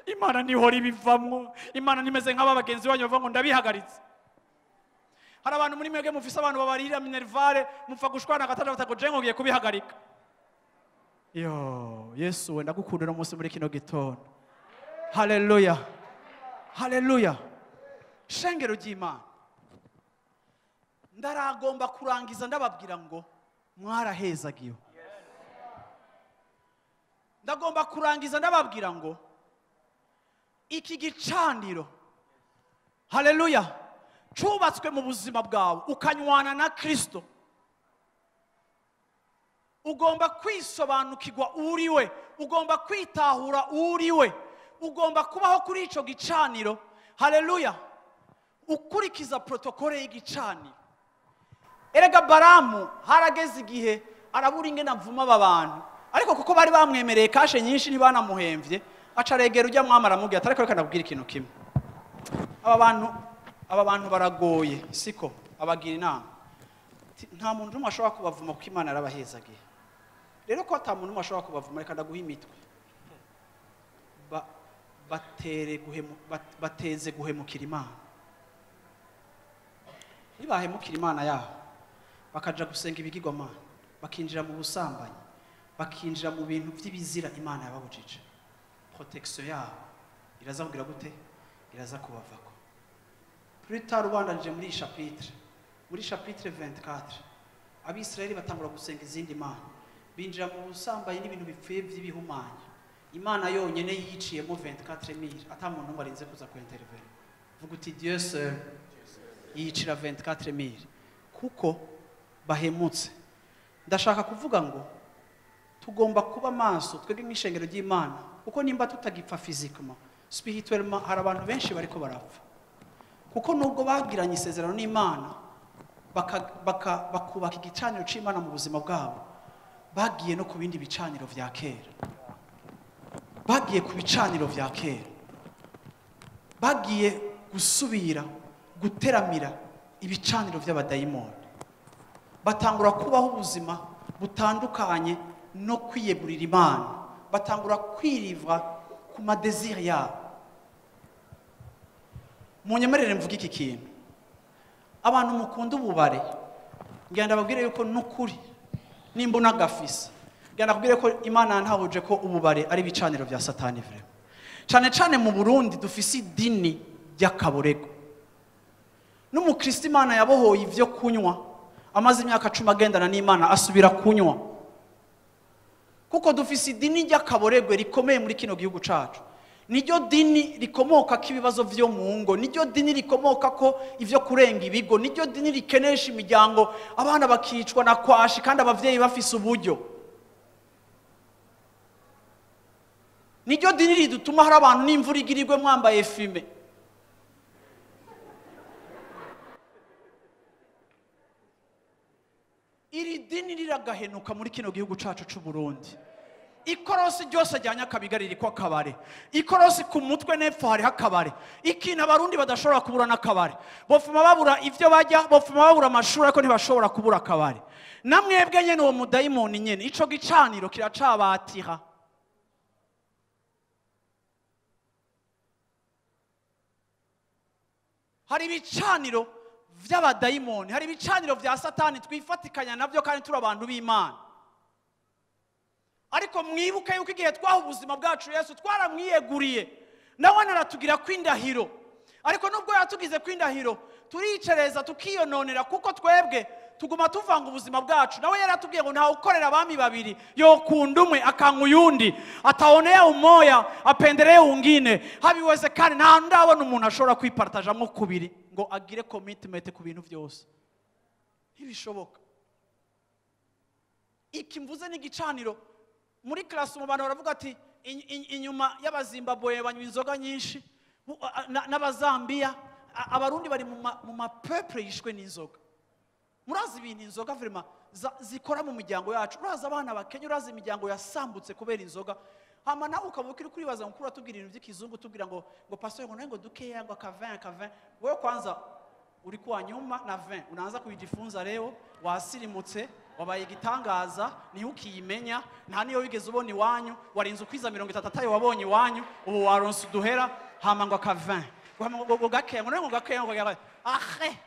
Imana ntihora ibivamwo, Imana ntimeze nk'aba bagenzi banyu bavuga ngo ndabihagaritse. Hari abantu muri mwebwe mufise abantu babarira minerval, mupfa gushwana gatatu batago je ngo ngiye kubihagarika. Yo Yesu we, ndagukunda uno munsi muri kino gitondo. Haleluya, haleluya. Shengero ry'Imana, ndaragomba kurangiza ndababwira ngo mwarahezagiwe. Ndagomba kurangiza ndababwira ngo iki gicaniro, haleluya, cubatswe mu buzima bwawe ukanywana na Kristo, ugomba kwisobanukirwa uriwe, ugomba kwitahura uriwe, ugomba kubaho kuri ico gicaniro. Haleluya, ukurikiza protocole y'igicaniro. Erega Baramu harageze igihe arabura ingene avuma aba bantu, ariko kuko bari bamwemereye cash nyinshi ntibanamuhemvye, aca aregera ujya mwami aramubwira ati ariko reka ndakubwira ikintu kimwe, aba bantu baragoye, siko? Abagira inama, nta muntu n'umwe ashobora kubavuma kuko Imana yarabahezagiye. Rero ko ata muntu n'umwe ashobora kubavuma, reka ndaguha imitwe, bateze guhemukira Imana. Nibahemukira Imana yabo bakaja gusenga ibigirwamana, bakinjira mu busambanyi, bakinjira mu bintu by'ibizira Imana yababujije, protection yabo iraza kugira gute? Iraza kubavako. Plus tard, ubandanije muri chapitre, muri chapitre 24, Abisirayeli batangura gusenga izindi mana, binjira mu busambanyi n'ibintu bipfuye by'ibihumanya. Imana yonyene yiciyemo 24,000, ata muntu n'umwe arinze kuza ku intervenir. Vuga uti Dieu seul yicira 24,000 kuko bahemutse. Ndashaka kuvuga ngo tugomba kuba maso twebwe nk'ishengero ry'Imana, kuko nimba tutagipfa physiquement, spirituellement hari abantu benshi bariko barapfa, kuko nubwo bagiranye isezerano n'Imana, bakubaka igicaniro c'Imana mu buzima bwabo, bagiye no ku bindi bicaniro vya kera, bagiye ku bicaniro vya kera, bagiye gusubira guteramira ibicaniro vy'abadayimoni, batangura kubaho ubuzima butandukanye no kwiyegurira Imana, batangura kwirivra ku ma désirs yabo. Munyemerere mvuge iki kintu: abantu mukunda ububare, ngenda babwire yuko nukuri nimba unagafise, ngenda kubwire ko Imana yantahuje ko ububare ari ibicaniro vya Satani. Vraiment, cane cane mu Burundi dufise idini ry'akaborego. N'umukristo Imana yabohoye ivyo kunywa, amaze imyaka 10 agendana n'Imana, asubira kunywa, kuko dufise idini ry'akaboregwe rikomeye muri kino gihugu cacu. Niryo dini rikomoka ko ibibazo vyo mu ngo, niryo dini rikomoka ko ivyo kurenga ibigo, niryo dini rikenesha imiryango, abana bakicwa na kwashi kandi abavyeyi bafise uburyo. Niryo dini ridutuma hari abantu n'imvura igirirwe mwambaye fumé. Iri dini riragahenuka muri kino gihugu cacu c'u Burundi. Ikorosi ryose rya Nyakabiga ririko akabare. Ikorosi ku mutwe n'epfo hariho akabare. Ikintu abarundi badashobora kubura n'akabare. Bofuma babura ivyo barya, bofuma babura amashuri, ariko ntibashobora kubura akabare. Namwebwe nyene uwo mudayimoni nyene, ico gicaniro kiracabatira. Hari ibicaniro vy'abadayimoni, hari ibicaniro vya Satani twifatikanya navyo kandi turi abantu b'Imana. Ariko mwibuke yuko igihe twaha ubuzima bwacu Yesu twaramwiyeguriye, nawe aratugira kwindahiro. Ariko nubwo yatugize kwindahiro, turicereza tukiyononera, kuko twebwe tuguma tuvanga ubuzima bwacu. Nawe yaratubwiye ngo ntawe ukorera abami babiri, yokunda umwe akanka uyundi, ataonea umoya apendelee ungine. Habiwezekani. Nta ndabona umuntu ashobora kwipartajamwo kubiri ngo agire commitment ku bintu byose, ntibishoboka. Iki mvuze ni igicaniro. Muri class mu bantu baravuga ati inyuma y'abazimbabwe banywa inzoga nyinshi, n'abazambia, abarundi bari mu ma peuple yishwe n'inzoga. Murazi ibintu inzoga vraiment zikora mu miryango yacu. Urazi abana bakenya, urazi imiryango yasambutse kubera inzoga. Hama nawe ukaba ukiri kuribaza ngo kuri atubwira ibintu by'ikizungu, tubwira ngo pastor ngo nawe ngo dukeya ngo aka 20 aka 20. Wewe kwanza ulikuwa nyuma na 20, unaanza kujifunza leo, wasirimutse, wabaye igitangaza, niho ukiyimenya, nta niyo wigeze ubona iwanyu, warinze ukwiza 30 atayo wabonye iwanyu, ubu waronse uduhera, hama ngo aka 20. Hama ngo gakeya, ngo nawe ngo gakeya, ngo gakeya. Ahe,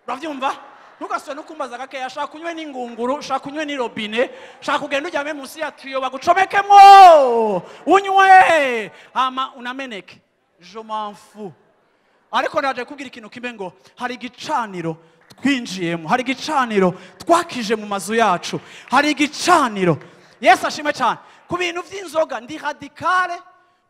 uravyumva? Ntugasubire no kumbaza gakeya, shaka unywe n'ingunguru, shaka unywe n'irobine, shaka ugende uryame munsi ya tuyo bagucomekemwo, unywe, hama unameneke. Je m'en fous. Ariko naje kubwira ikintu kimwe ngo hari igicaniro twinjiyemo, hari igicaniro twakije mu mazu yacu, hari igicaniro. Yesu ashimwe cyane. Ku bintu vy'inzoga ndi radicale,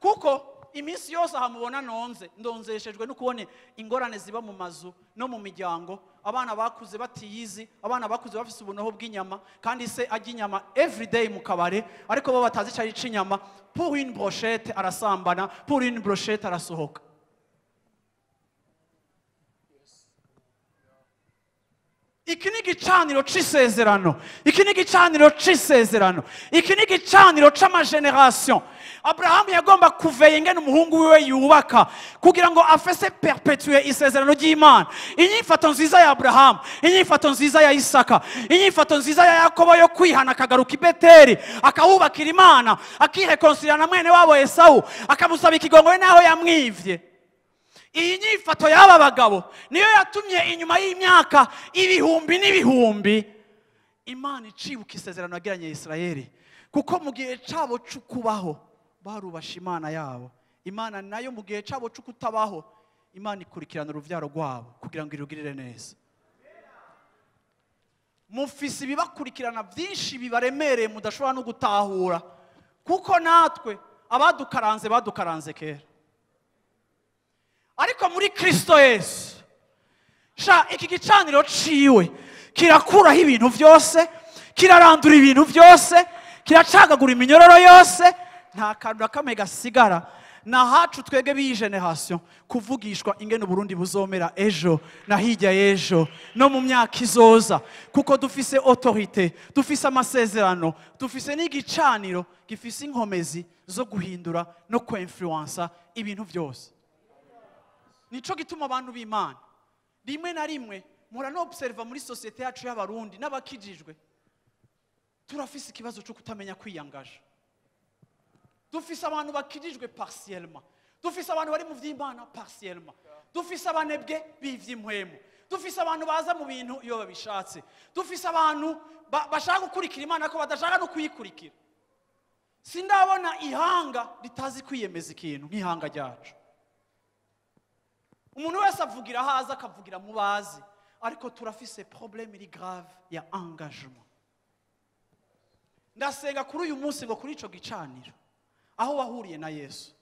kuko iminsi yose aha mubona nonze, ndonzeshejwe no kubona ingorane ziba mu mazu no mu miryango. Abana bakuze batiyizi, abana bakuze bafise ubunoho bw'inyama, kandi se ajya inyama everyday mu kabare, ariko bo batazi icari c'inyama. Pour une brochette arasambana, pour une brochette arasohoka. Iki ni igicaniro c'isezerano, iki ni igicaniro c'isezerano, iki ni igicaniro c'amageneration. Abrahamu yagomba kuveye ingene umuhungu wiwe yubaka kugira ngo afese perpetuer isezerano ry'Imana. Inyifato nziza ya Abrahamu, inyifato nziza ya Isaka, inyifato nziza ya Yakobo yo kwihana akagaruka i Beteli, akahubakira Imana, akirekonsilia na mwene wabo Esau, akamusaba ikigongwe naho yamwivye. Iyi nyifato y'aba bagabo niyo yatumye inyuma y'imyaka ibihumbi n'ibihumbi Imana icibuka isezerano yagiranye Isirayeli, kuko mu gihe cabo c'ukubaho barubasha Imana yabo. Imana nayo mu gihe cabo c'ukutabaho Imana ikurikirana uruvyaro rwabo kugira ngo irugirire neza. Mufise ibibakurikirana byinshi bibaremereye mudashobora no gutahura, kuko natwe abadukaranze badukaranze kera. Ariko muri Kristo Yesu, sha iki gicaniro ciwe kirakuraho ibintu vyose, kirarandura ibintu vyose, kiracagagura iminyororo yose, nta kantu na kamwe gasigara. Na hacu twebwe b'iyi generation kuvugishwa ingene Burundi buzomera ejo na hirya y'ejo no mu myaka izoza, kuko dufise autorité, dufise amasezerano, dufise n'igicaniro gifise inkomezi zo guhindura no kwinfluensa ibintu vyose. Nico gituma abantu b'Imana rimwe na rimwe mpora no observa muri societe yacu y'abarundi n'abakijijwe, turafise ikibazo cyo kutamenya kwiyangaje. Dufise abantu bakijijwe partiellement, dufise abantu bari mu vy'Imana partiellement, dufise abanebwe b'ivy'impwemu, dufise abantu baza mu bintu iyo babishatse, dufise abantu bashaka gukurikira Imana ko badashaka no kuyikurikira. Sindabona ihanga ritazi kwiyemeza ikintu nk'ihanga ryacu. Umuntu wese avugira haza akavugira mu bazi, ariko turafise problème iri grave ya engagement. Ndasenga kuri uyu munsi ngo kuri ico gicaniro aho wahuriye na Yesu,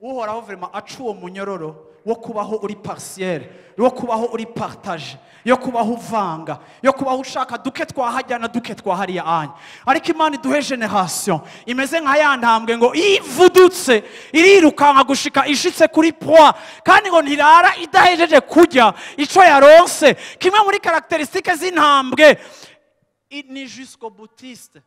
Uhoraho vraiment aca uwo munyororo wo kubaho uri partiel, wo kubaho uri partage, yo kubaho uvanga, yo kubaho ushaka duke twahajya na duke twahariya anya. Ariko Imana iduhe generation imeze nka ya ntambwe ngo ivudutse irirukanka gushika ishitse kuri proie, kandi ngo ntirara idahejeje kurya ico yaronse. Kimwe muri caractéristiques z'intambwe, Ni jusqu'au boutiste.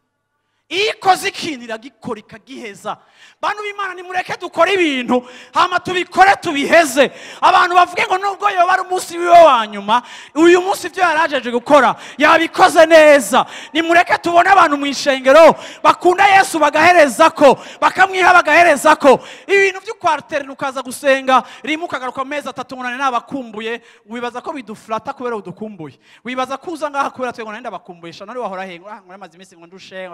Iyo ikoze ikintu iragikora ikagiheza. Bantu b'Imana, nimureke dukore ibintu hama tubikore tubiheze. Abantu bavuge ngo nubwo yoba ari umunsi wiwe wa nyuma, uyu munsi ibyo yarajeje gukora yabikoze neza. Nimureke tubone abantu mu ishengero bakunda Yesu bagahereza ko, bakamwiha bagahereza ko. Ibintu by'ukwartere ukaza gusenga rimwe ukagaruka amezi 3 ngo nabakumbuye, wibaza ko biduflata kubera udukumbuye. Wibaza ko uza ngaha kubera twe ngo nenda bakumbuye, nari wahora he ngo namaze iminsi ngo ndushe.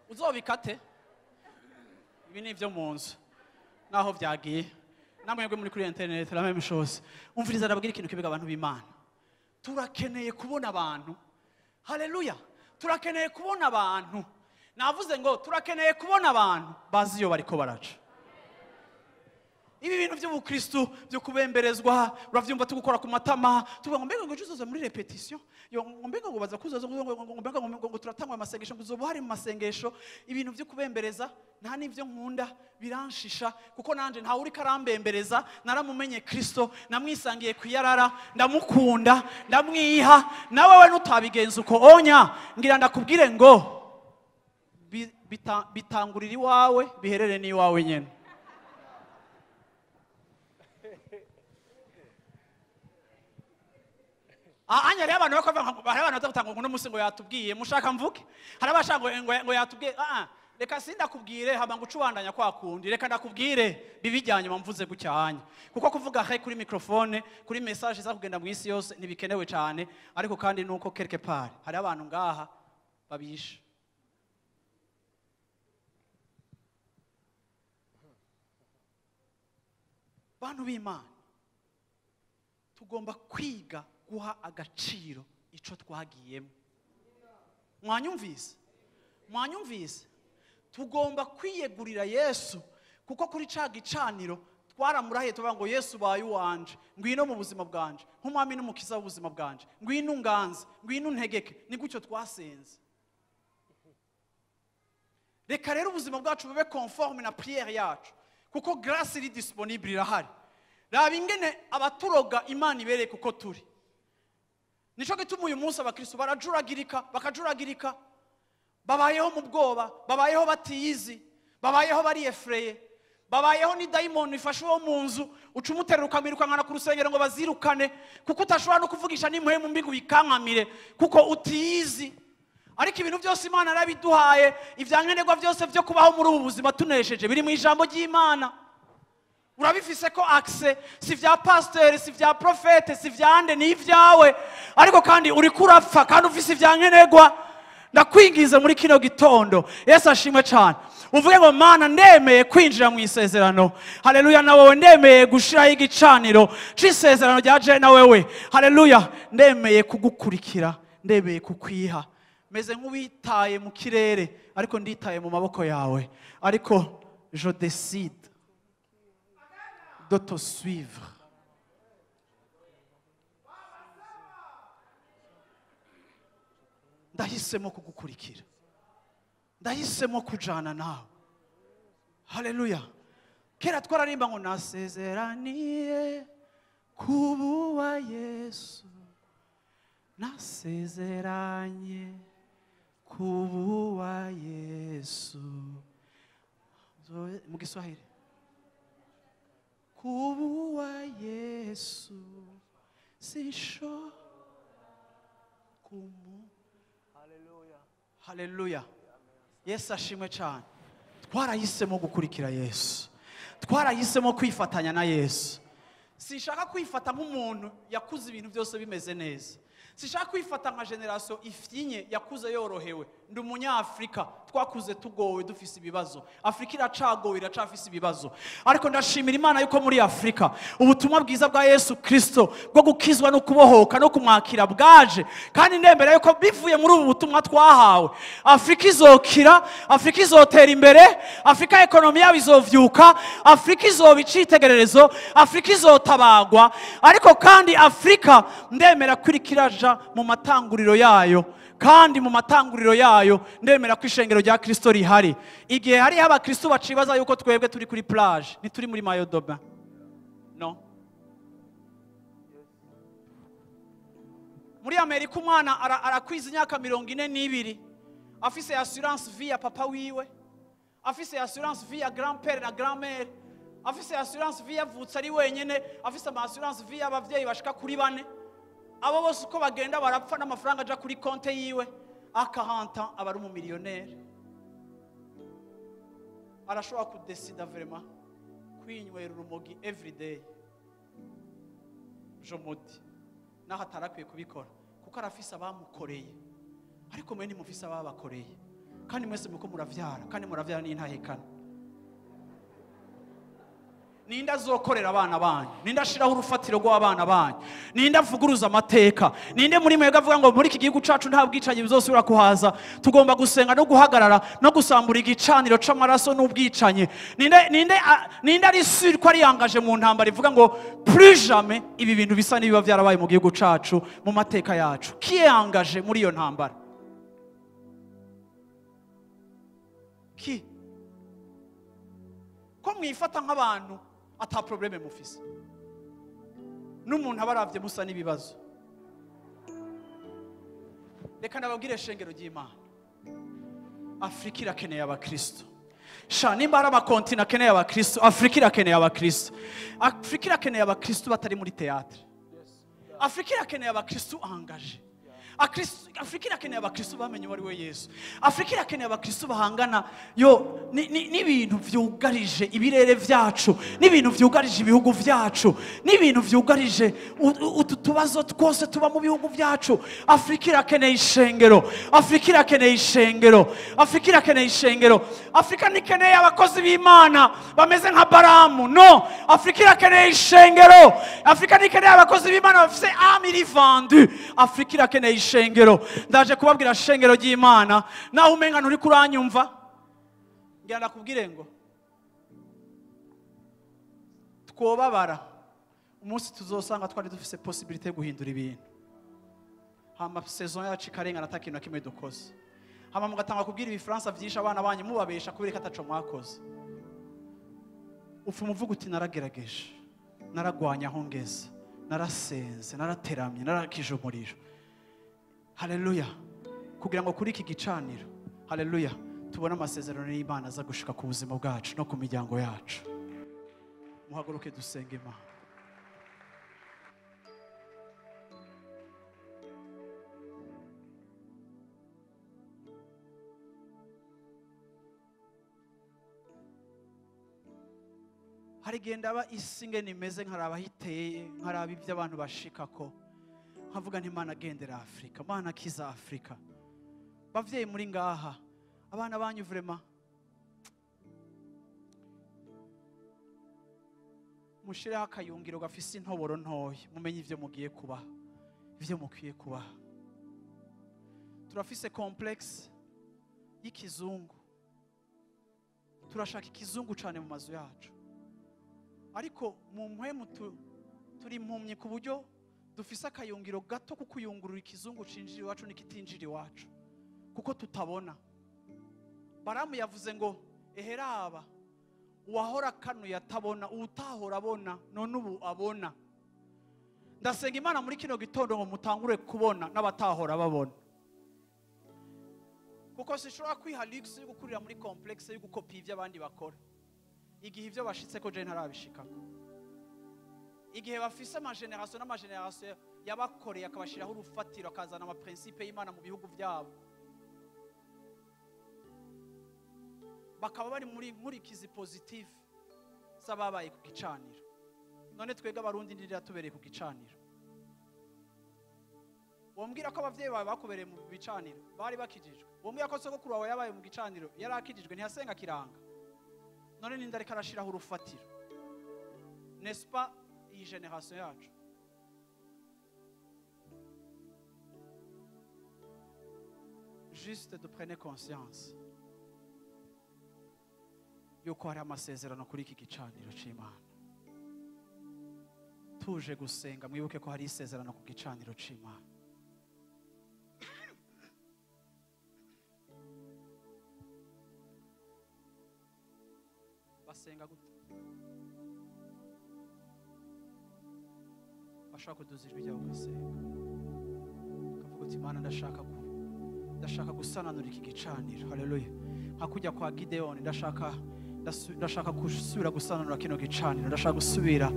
Uzobikate ibi ni ibyo mu nzu naho byagiye namwe muri kuri internet la même chose. Umviriza ndabwira ikintu kibiga abantu b'Imana. Turakeneye kubona abantu. Haleluya. Turakeneye kubona abantu. Navuze ngo turakeneye kubona abantu bazi iyo bariko baraca. Ibi bintu by'ubukristo byo kubemberezwa uravyumva tugukora ku matama tuvuga ngo mbega ngo uzoza muri repetition, yo ngo mbega ngo baza kuzoza, ngo mbega ngo turatangwa amasengesho, ngo uzoba hari mu masengesho. Ibintu byo kubembereza nta nivyo nkunda, biranshisha kuko nanje nta uri karambembereza. Naramumenye Kristo, namwisangiye kwiyarara, ndamukunda, ndamwiha. Nawe we nutabigenza uko onya, ngira ndakubwire ngo bitangurira iwawe biherere ni iwawe nyene. Anya rero abantu bakavuga hari abantu bazatanga ngo n'umunsi ngo yatubwiye mushaka mvuke, hari abashaka ngo yatubwiye. Reka sindakubwire hama ngo ucubandanya kwa kundi, reka ndakubwire bibijyanye mvuze gucyanya, kuko kuvuga he kuri microphone kuri message za kugenda mu isi yose ntibikenewe cyane. Ariko kandi nuko quelque part hari abantu ngaha babisha. Bantu b'Imana, tugomba kwiga guha agaciro ico twagiyemo. Mwanyumvise? Mwanyumvise? Tugomba kwiyegurira Yesu, kuko kuri ca gicaniro twaramurahiye tuvuga ngo Yesu baye uwanje, ngwino mu buzima bwanje nk'umwami n'umukiza w'ubuzima bwanje, ngwino unganze, ngwino untegeke. Ni gutyo twasenze. Reka rero ubuzima bwacu bube conforme na prière yacu, kuko grâce iri disponible irahari. Raba ingene abaturoga Imana ibereye kuko turi. Nico gituma uyu munsi abakristo barajuragirika, bakajuragirika, babayeho mu bwoba, babayeho batiyizi, babayeho bariyefreye, babayeho ni daimoni ifashe uwo mu nzu uca umuterera ukamwirukankana ku rusengero ngo bazirukane, kuko utashobora no kuvugisha n'impwemu mbi ngo uyikankamire kuko utiyizi. Ariko ibintu byose Imana yarabiduhaye, ivyankenerwa byose byo kubaho muri ubu buzima tunesheje biri mu ijambo ry'Imana. Urabifise ko accès, si vya pasteur, si vya prophète, si vya nde, ni ivyawe. Ariko kandi uri kurapfa kandi ufise ivyankenerwa. Ndakwingiza muri kino gitondo, Yesu ashimwe cyane, uvuge ngo Mana ndemeye kwinjira mu isezerano. Haleluya. Na wewe ndemeye gushiraho igicaniro c'isezerano rya je na wewe. Haleluya. Ndemeye kugukurikira, ndemeye kukwiha. Meze nk'uwitaye mu kirere ariko nditaye mu maboko yawe. Ariko je décide de te suivre. Ndahisemo kugukurikira, ndahisemo kujana nawe. Haleluya. Kera twararimba ngo nasezeraniye kubuwa Yesu, nasezeranye kubuwa Yesu. Mu Kiswahili, kubuwa Yesu sisho kumu. Haleluya. Yesu ashimwe cyane. Twarahisemo gukurikira Yesu, twarahisemo kwifatanya na Yesu. Sinshaka kwifata nk'umuntu yakuze ibintu byose bimeze neza. Sinshaka kwifata nka generation ifyinye yakuze yorohewe. Ndi umunyafrika, twakuze tugowe dufise ibibazo. Afrika iracagowe, iracafise ibibazo. Ariko ndashimira Imana yuko muri Afrika ubutumwa bwiza bwa Yesu Kristo bwo gukizwa no kubohoka no kumwakira bwaje. Kandi ndembera yuko bivuye muri ubu butumwa twahawe, Afrika izokira, Afrika izotera imbere, Afrika ekonomi yabo izovyuka, Afrika izoba icitegererezo, Afrika izotabagwa. Ariko kandi Afrika ndemera kwirikiraja mu matanguriro yayo, kandi mu matanguriro yayo ndemera ko ishengero rya Kristo rihari. Igihe hari abakristo bacibaza yuko twebwe turi kuri plage, ntituri muri maillot de bain. No. Amerika umwana arakwiza imyaka 42 afise assurance vie ya papa wiwe, afise assurance vie ya grand-père na grand-mère, afise assurance vie yavutse ari wenyene, afise ama assurance vie y'abavyeyi bashika kuri bane. Abo bose uko bagenda barapfa n'amafaranga aja kuri konte yiwe. A 40 ans aba ari umumiliyoneri. Arashobora kudesida vraiment kwinywera urumogi every day. Je modi naho atarakwiye kubikora kuko arafise abamukoreye, ariko mwe ntimufise ababakoreye, kandi mwese muko muravyara, kandi muravyara n'intahekana. Ninde azokorera abana banyu? Ninde ashiraho urufatiro rw'abana banyu? Ninde avuguruza amateka? Ninde muri mwebwe avuga ngo muri iki gihugu cacu nta bwicanyi buzosubira kuhaza, tugomba gusenga no guhagarara no gusambura igicaniro c'amaraso n'ubwicanyi? Ninde ari sûr ko ari yangaje mu ntambara ivuga ngo plus jamais ibi bintu bisa n'ibiba byarabaye mu gihugu cacu mu mateka yacu? Qui est engagé muri iyo ntambara? Qui? Ko mwifata nk'abantu ata probleme mufise, n'umuntu abaravye musa n'ibibazo. Reka ndababwire shengero ry'Imana, Afrika irakeneye abakristo. Sha nimba hari amakontina akeneye abakristo, Afrika irakeneye abakristo. Afrika irakeneye abakristo batari muri théâtre. Afrika irakeneye abakristo engagé. Afrika irakeneye abakristo bamenye uwo ari we Yesu. Afrika irakeneye abakristo bahangana yo n'ibintu vyugarije ibirere vyacu, n'ibintu vyugarije ibihugu vyacu, n'ibintu vyugarije utu tubazo twose tuba mu bihugu vyacu. Afrika irakeneye ishengero. Afrika irakeneye ishengero. Afrika irakeneye ishengero. Afrika ntikeneye abakozi b'Imana bameze nka Baramu. No, Afrika irakeneye ishengero. Afrika ntikeneye abakozi b'Imana bafise âme iri vendue. Afrika irakeneye ishengero. Ndaje kubabwira shengero ry'Imana, naho umenga nturi kuranyumva, ngira ndakubwire ngo twobabara umunsi tuzosanga twari dufise possibilité yo guhindura ibintu, hama saison yacu ikarengana ata kintu na kimwe dukoze, hama mugatanga kubwira ibifaransa vyinshi abana banyu mubabesha kubera ko ataco mwakoze. Upfa umuvuga uti naragerageje, naragwanya aho ngeze, narasenze, narateramye, narakije umuriro. Haleluya. Kugira ngo kuri iki gicaniro, haleluya, tubone amasezerano y'Imana aza gushika ku buzima bwacu no ku miryango yacu. Muhaguruke dusenge Imana. Hari igihe ndaba isi ngene imeze, nkaraba aho iteye, nkaraba ibyo abantu bashikako, nkavuga nti Imana agendera Afrika, Imana akiza Afrika. Bavyeyi muri ngaha, abana banyu vraiment mushireho akayungiro gafise intoboro ntoya, mumenye ivyo mugiye kubaha, ivyo mukwiye kubaha. Turafise complexe y'ikizungu, turashaka ikizungu cane mu mazu yacu, ariko mu mpwemu turi impumyi ku buryo dufise akayungiro gato ko kuyungurura ikizungu cinjira iwacu n'ikitinjira iwacu, kuko tutabona. Baramu yavuze ngo eheraba uwahora akanuye atabona, uwutahora abona, none ubu abona. Ndasenga Imana muri kino gitondo ngo mutangure kubona n'abatahora babona, kuko sinshobora kwiha luxe yo gukurira muri complexe yo gukopiya ivyo abandi bakora, igihe ivyo bashitseko je ntarabishikako. Igihe bafise amageneration n'amageneration yabakoreye akabashiraho urufatiro, akazana amaprincipe y'Imana mu bihugu byabo, bakaba bari muri nkurikizi positive z'ababaye ku gicaniro. None twebwe abarundi ndiratubereye ku gicaniro. Wombwira ko abavyeyi bawe bakubereye mu bicaniro bari bakijijwe, wombwira ko sogokuru wawe yabaye mu gicaniro yarakijijwe ntiyasenga kiranga, none ninde ariko arashiraho urufatiro? N'est-ce pas iyi generation yacu? Juste de prendre conscience yuko hari amasezerano kuri iki gicaniro c'Imana. Tuje gusenga, mwibuke ko hari isezerano ku gicaniro c'Imana. Basenga gute? Bashaka kuduza ijwi ryabo ugasenga. Uti Mana, ndashaka gusananura iki gicaniro. Haleluya. Nka kujya kwa Gideon, ndashaka gusubira gusananura kino gicaniro, ndashaka gusubira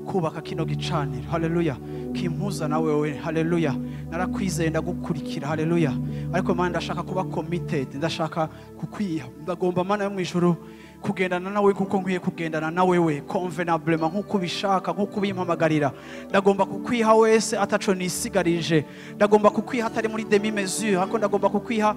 kubaka kino gicaniro. Haleluya. Kimpuza na wewe. Haleluya. Narakwizeye, ndagukurikira. Haleluya. Ariko Mana, ndashaka kuba committed, ndashaka kukwiha, ndagomba Mana yo mu ijuru kugendana nawe kuko nkwiye kugendana na wewe convenablement, nkuko ubishaka, nkuko ubimpamagarira. Ndagomba kukwiha wese ataco nisigarije, ndagomba kukwiha atari muri demi mesure, ariko ndagomba kukwiha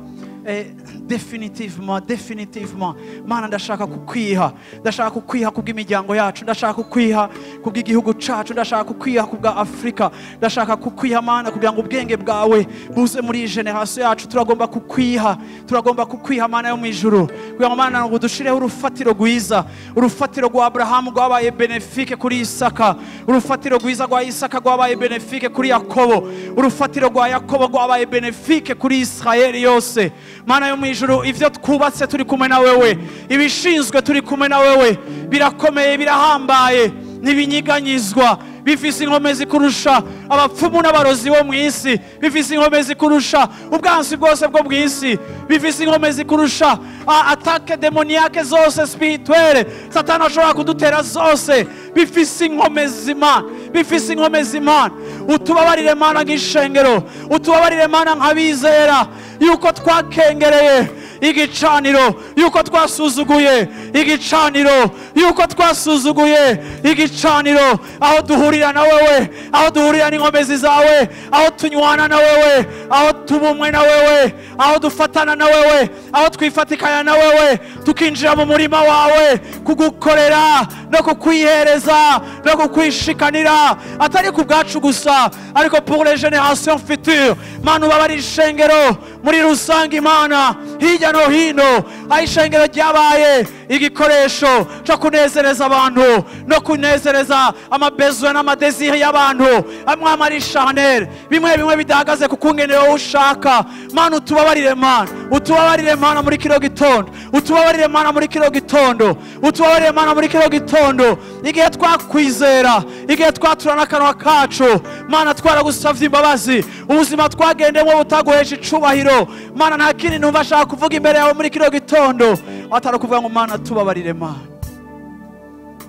définitivement, définitivement. Mana, ndashaka kukwiha, ndashaka kukwiha kubw'imiryango yacu, ndashaka kukwiha kubw'igihugu cacu, ndashaka kukwiha kubwa Afrika, ndashaka kukwiha Mana kugira ngo ubwenge bwawe buze muri génération yacu. Turagomba kukwiha, turagomba kukwiha Mana yo mu ijuru, kugira ngo Mana ngo dushireho urufatiro rwiza. Urufatiro rwa Abrahamu rwabaye bénéfique kuri Isaka, urufatiro rwiza rwa Isaka rwabaye bénéfique kuri Yakobo, urufatiro rwa Yakobo rwabaye bénéfique kuri Israeli yose. Mana yo mu ijuru, ivyo twubatse turi kumwe na wewe, ibishinzwe turi kumwe na wewe, birakomeye, birahambaye, ntibinyiganyizwa, bifise inkomezi kurusha abapfumu n'abarozi bo mu isi, bifise inkomezi kurusha ubwansi bwose bwo mu isi, bifise inkomezi kurusha attaques démoniaques zose spirituelles Satani ashobora kudutera zose. Bifise inkomezi Mana, bifise inkomezi Mana. Utubabarire Mana nk'ishengero, utubabarire Mana nk'abizera, yuko twakengereye igicaniro, yuko twasuzuguye igicaniro, yuko twasuzuguye igicaniro, aho duhurira na wewe, aho duhurira n'inkomezi zawe, aho tunywana na wewe, aho tubumwe na wewe, aho dufatana na wewe, aho twifatikanya na wewe, tukinjira mu murima wawe kugukorera no kukwihereza no kukwishikanira, atari ku bwacu gusa, ariko pour les générations futures. Mana, ubabare ishengero muri rusange Imana, hirya no hino aho ishengero ryabaye igikoresho cyo kunezereza abantu no kunezereza ama besoins n'ama désirs y'abantu amwe amari charnel, bimwe bimwe bidahagaze ku kungene wowe ushaka. Mana, utubabarire Mana, utubabarire Mana muri kino gitondo, utubabarire Mana muri kino gitondo, utubabarire Mana muri kino gitondo. Igihe twakwizera, igihe twatura n'akanwa kacu Mana, twaragusavye imbabazi, ubuzima twagendemo butaguhesha icubahiro. Mana, nta kindi numva ashaka kuvuga imbere yawe muri kino gitondo atari ukuvuga ngo Mana, tubabarire Mana,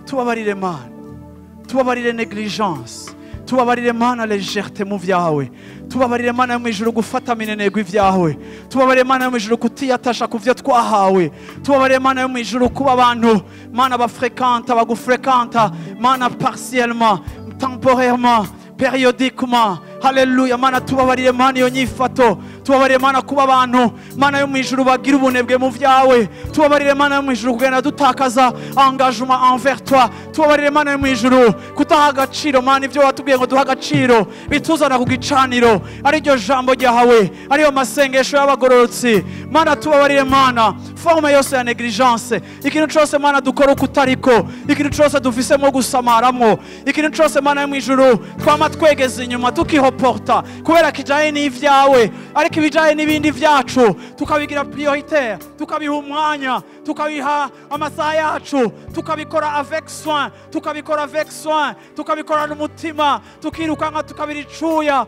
tubabarire Mana, tubabarire négligence, tubabarire Mana légèreté mu vyawe, tubabarire Mana yo mu ijuru gufata minenegwa ivyawe, tubabarire Mana yo mu ijuru kutiyatasha ku vyo twahawe, tubabarire Mana yo mu ijuru kuba abantu Mana bafrekanta, bagufrekanta Mana partiellement, temporairement, périodiquement. Haleluya. Mana, tubabarire Mana iyo nyifato, tubabarire Mana kuba abantu Mana yo mu ijuru bagira ubunebwe mu vyawe, tubabarire Mana yo mu ijuru kugenda dutakaza engagement envers toi, tubabarire Mana yo mu ijuru kutaha agaciro Mana ibyo watubwiye ngo duha agaciro bituzana ku gicaniro, ariryo jambo ryawe, ariyo masengesho y'abagororotsi. Mana, tubabarire Mana forme yose ya négligence, ikintu cose Mana dukora uko utariko, ikintu cose dufisemo gusamaramwo, ikintu cose Mana yo mu ijuru twama twegeza inyuma tukihoporta kubera kijanye n'ivyawe, ariko ibijanye n'ibindi vyacu tukabigira prioritaire, tukabiha umwanya, tukabiha amasaha yacu, tukabikora avec soin, tukabikora avec soin, tukabikora n'umutima, tukirukanka, tukabira icuya,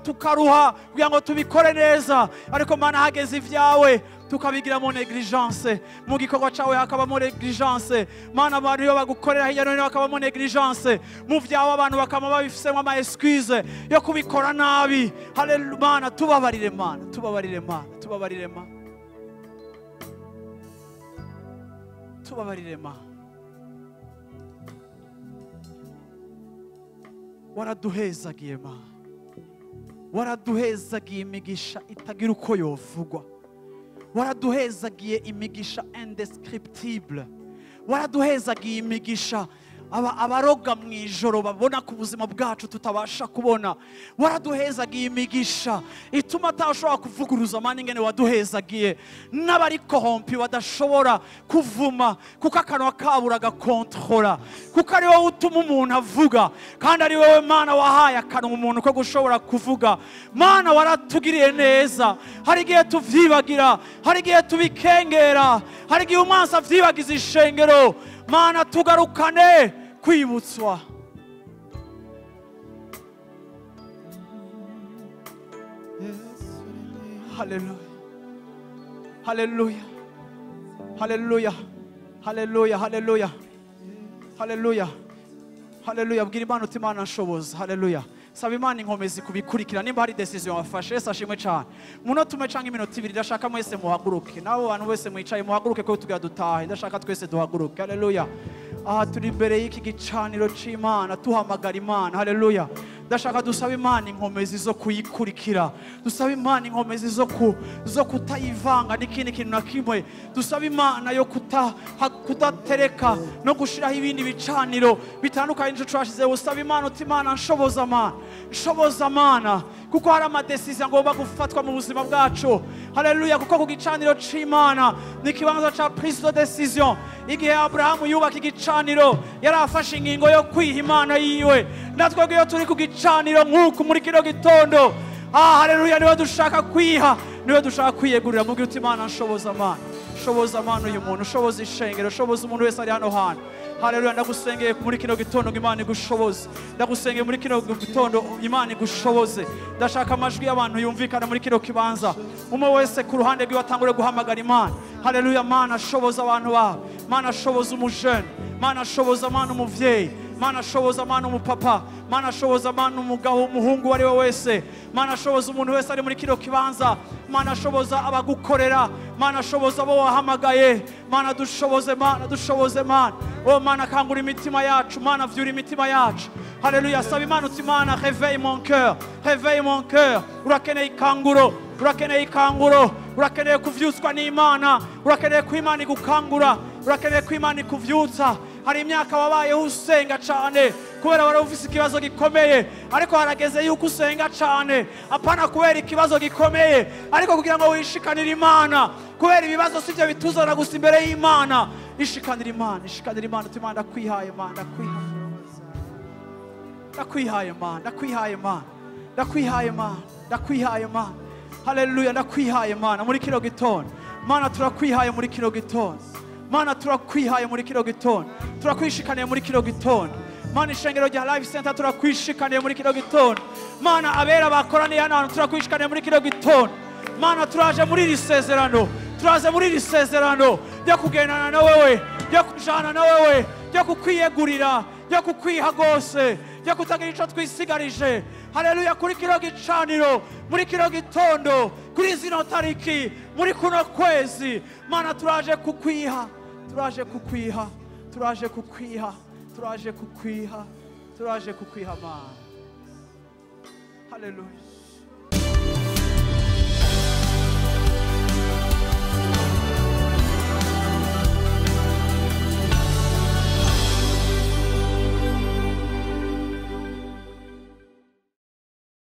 tukaruha kugira ngo tubikore neza. Ariko Mana, hageze ivyawe tukabigiramo négligence, mu gikorwa cawe hakabamo négligence Mana, abantu iyo bagukorera hirya no hino hakabamo négligence, mu vyawe abantu bakama babifisemo ama excuse yo kubikora nabi. Haleluya. Mana, tubabarire Mana, tubabarire Mana, tubabarire Mana, tubabarire Mana. Waraduhezagiye Mana, waraduhezagiye imigisha itagira uko yovugwa, waraduhezagiye imigisha indescriptible, waraduhezagiye imigisha abaroga mu ijoro babona ku buzima bwacu tutabasha kubona, waraduhezagiye imigisha ituma atashobora kuvuguruza Mana ingene waduhezagiye, n'abari corrompus badashobora kuvuma kuko akanwa kabo uragakontorora, kuko ari wowe utuma umuntu avuga, kandi ari wowe Mana wahaye akanwa umuntu ko gushobora kuvuga. Mana, waratugiriye neza. Hari igihe tuvyibagira, hari igihe tubikengera, hari igihe umwansi avyibagiza ishengero. Mana, tugarukane kwibutswa. Haleluya, haleluya, haleluya, haleluya, haleluya, haleluya, haleluya. Bwira Imana uti Imana nshoboza. Haleluya. Saba Imana inkomezi kubikurikira nimba hari decision wafashe. Yesu ashimwe cyane. Umunota umwe cyangwa iminota ibiri, ndashaka mwese muhaguruke, nabo bantu bose mwicaye muhaguruke, ko tugira dutahe. Ndashaka twese duhaguruke. Haleluya. Aha turi imbere y'iki gicaniro c'Imana, tuhamagara Imana. Haleluya. Ndashaka dusaba Imana inkomezi zo kuyikurikira, dusaba Imana inkomezi zo kutayivanga n'ikindi kintu na kimwe, dusaba Imana yo kudatereka no gushiraho ibindi bicaniro bitandukanye n'ico twashizeho. Usaba Imana uti Imana nshoboza, Mana nshoboza, Mana, kuko hari amadecision agomba gufatwa mu buzima bwacu. Haleluya. Kuko ku gicaniro c'Imana ni ikibanza ca prise de décision. Igihe Aburahamu yubaka igicaniro, yari afashe ingingo yo kwiha Imana yiwe. Natwe iyo turi ku gicaniro nk'uku muri kino gitondo, haleluya, niwe dushaka kwiha, niwe dushaka kwiyegurira. Mubwire uti Imana nshoboza, Mana shoboza, Mana uyu muntu, shoboza ishengero, shoboza umuntu wese ari hano hantu. Haleluya. Ndagusengeye muri kino gitondo ngo Imana igushoboze. Ndagusengeye muri kino gitondo Imana igushoboze. Ndashaka amajwi y'abantu yumvikana muri kino kibanza, umwe wese ku ruhande rwiwe atangure guhamagara Imana. Haleluya. Mana shoboza abantu bawe, Mana shoboza umujene, Mana shoboza, Mana umuvyeyi, Mana shoboza, Mana umupapa, Mana shoboza, Mana umugabo, umuhungu, uwo ari we wese. Mana shoboza umuntu wese ari muri kino kibanza. Mana shoboza abagukorera, Mana shoboza abo wahamagaye. Mana dushoboze, Mana dushoboze, Mana. Oh Mana, kangura imitima yacu, Mana vyura imitima yacu. Haleluya. Saba Imana uti Mana réveille mon cœur, réveille mon cœur. Urakeneye ikanguro, urakeneye ikanguro, urakeneye kuvyutswa n'Imana, urakeneye ko Imana igukangura, urakeneye ko Imana ikuvyutsa. Hari imyaka wabayeho usenga cyane kubera wari ufise ikibazo gikomeye, ariko harageze yuko usenga cyane apana kubera ikibazo gikomeye, ariko kugira ngo wishikanire Imana. Kubera ibibazo sivyo bituzana gusa imbere y'Imana. Ishikanire Imana, ishikanire Imana uti Imana ndakwihaye, Imana ndakwihaye, ndakwihaye, Imana ndakwihaye, Imana ndakwihaye, Imana ndakwihaye, Imana. Haleluya. Ndakwihaye Imana muri kino gitondo. Mana turakwihaye muri kino gitondo. Mana turakwihaye muri kino gitondo, turakwishikaniye muri kino gitondo. Mana ishengero rya Life Center turakwishikaniye muri kino gitondo. Mana abera bakoraniye hano hantu turakwishikaniye muri kino gitondo. Mana turaje muri iri sezerano, turaje muri iri sezerano ryo kugendana na wewe, ryo kujana na wewe, ryo kukwiyegurira, ryo kukwiha rwose, ryo kutagira ico twisigarije. Haleluya. Kuri kino gicaniro muri kino gitondo, kuri zino tariki, muri kuno kwezi, Mana turaje kukwiha, turaje kukwiha, turaje kukwiha, turaje kukwiha, turaje kukwiha Mana. Haleluya.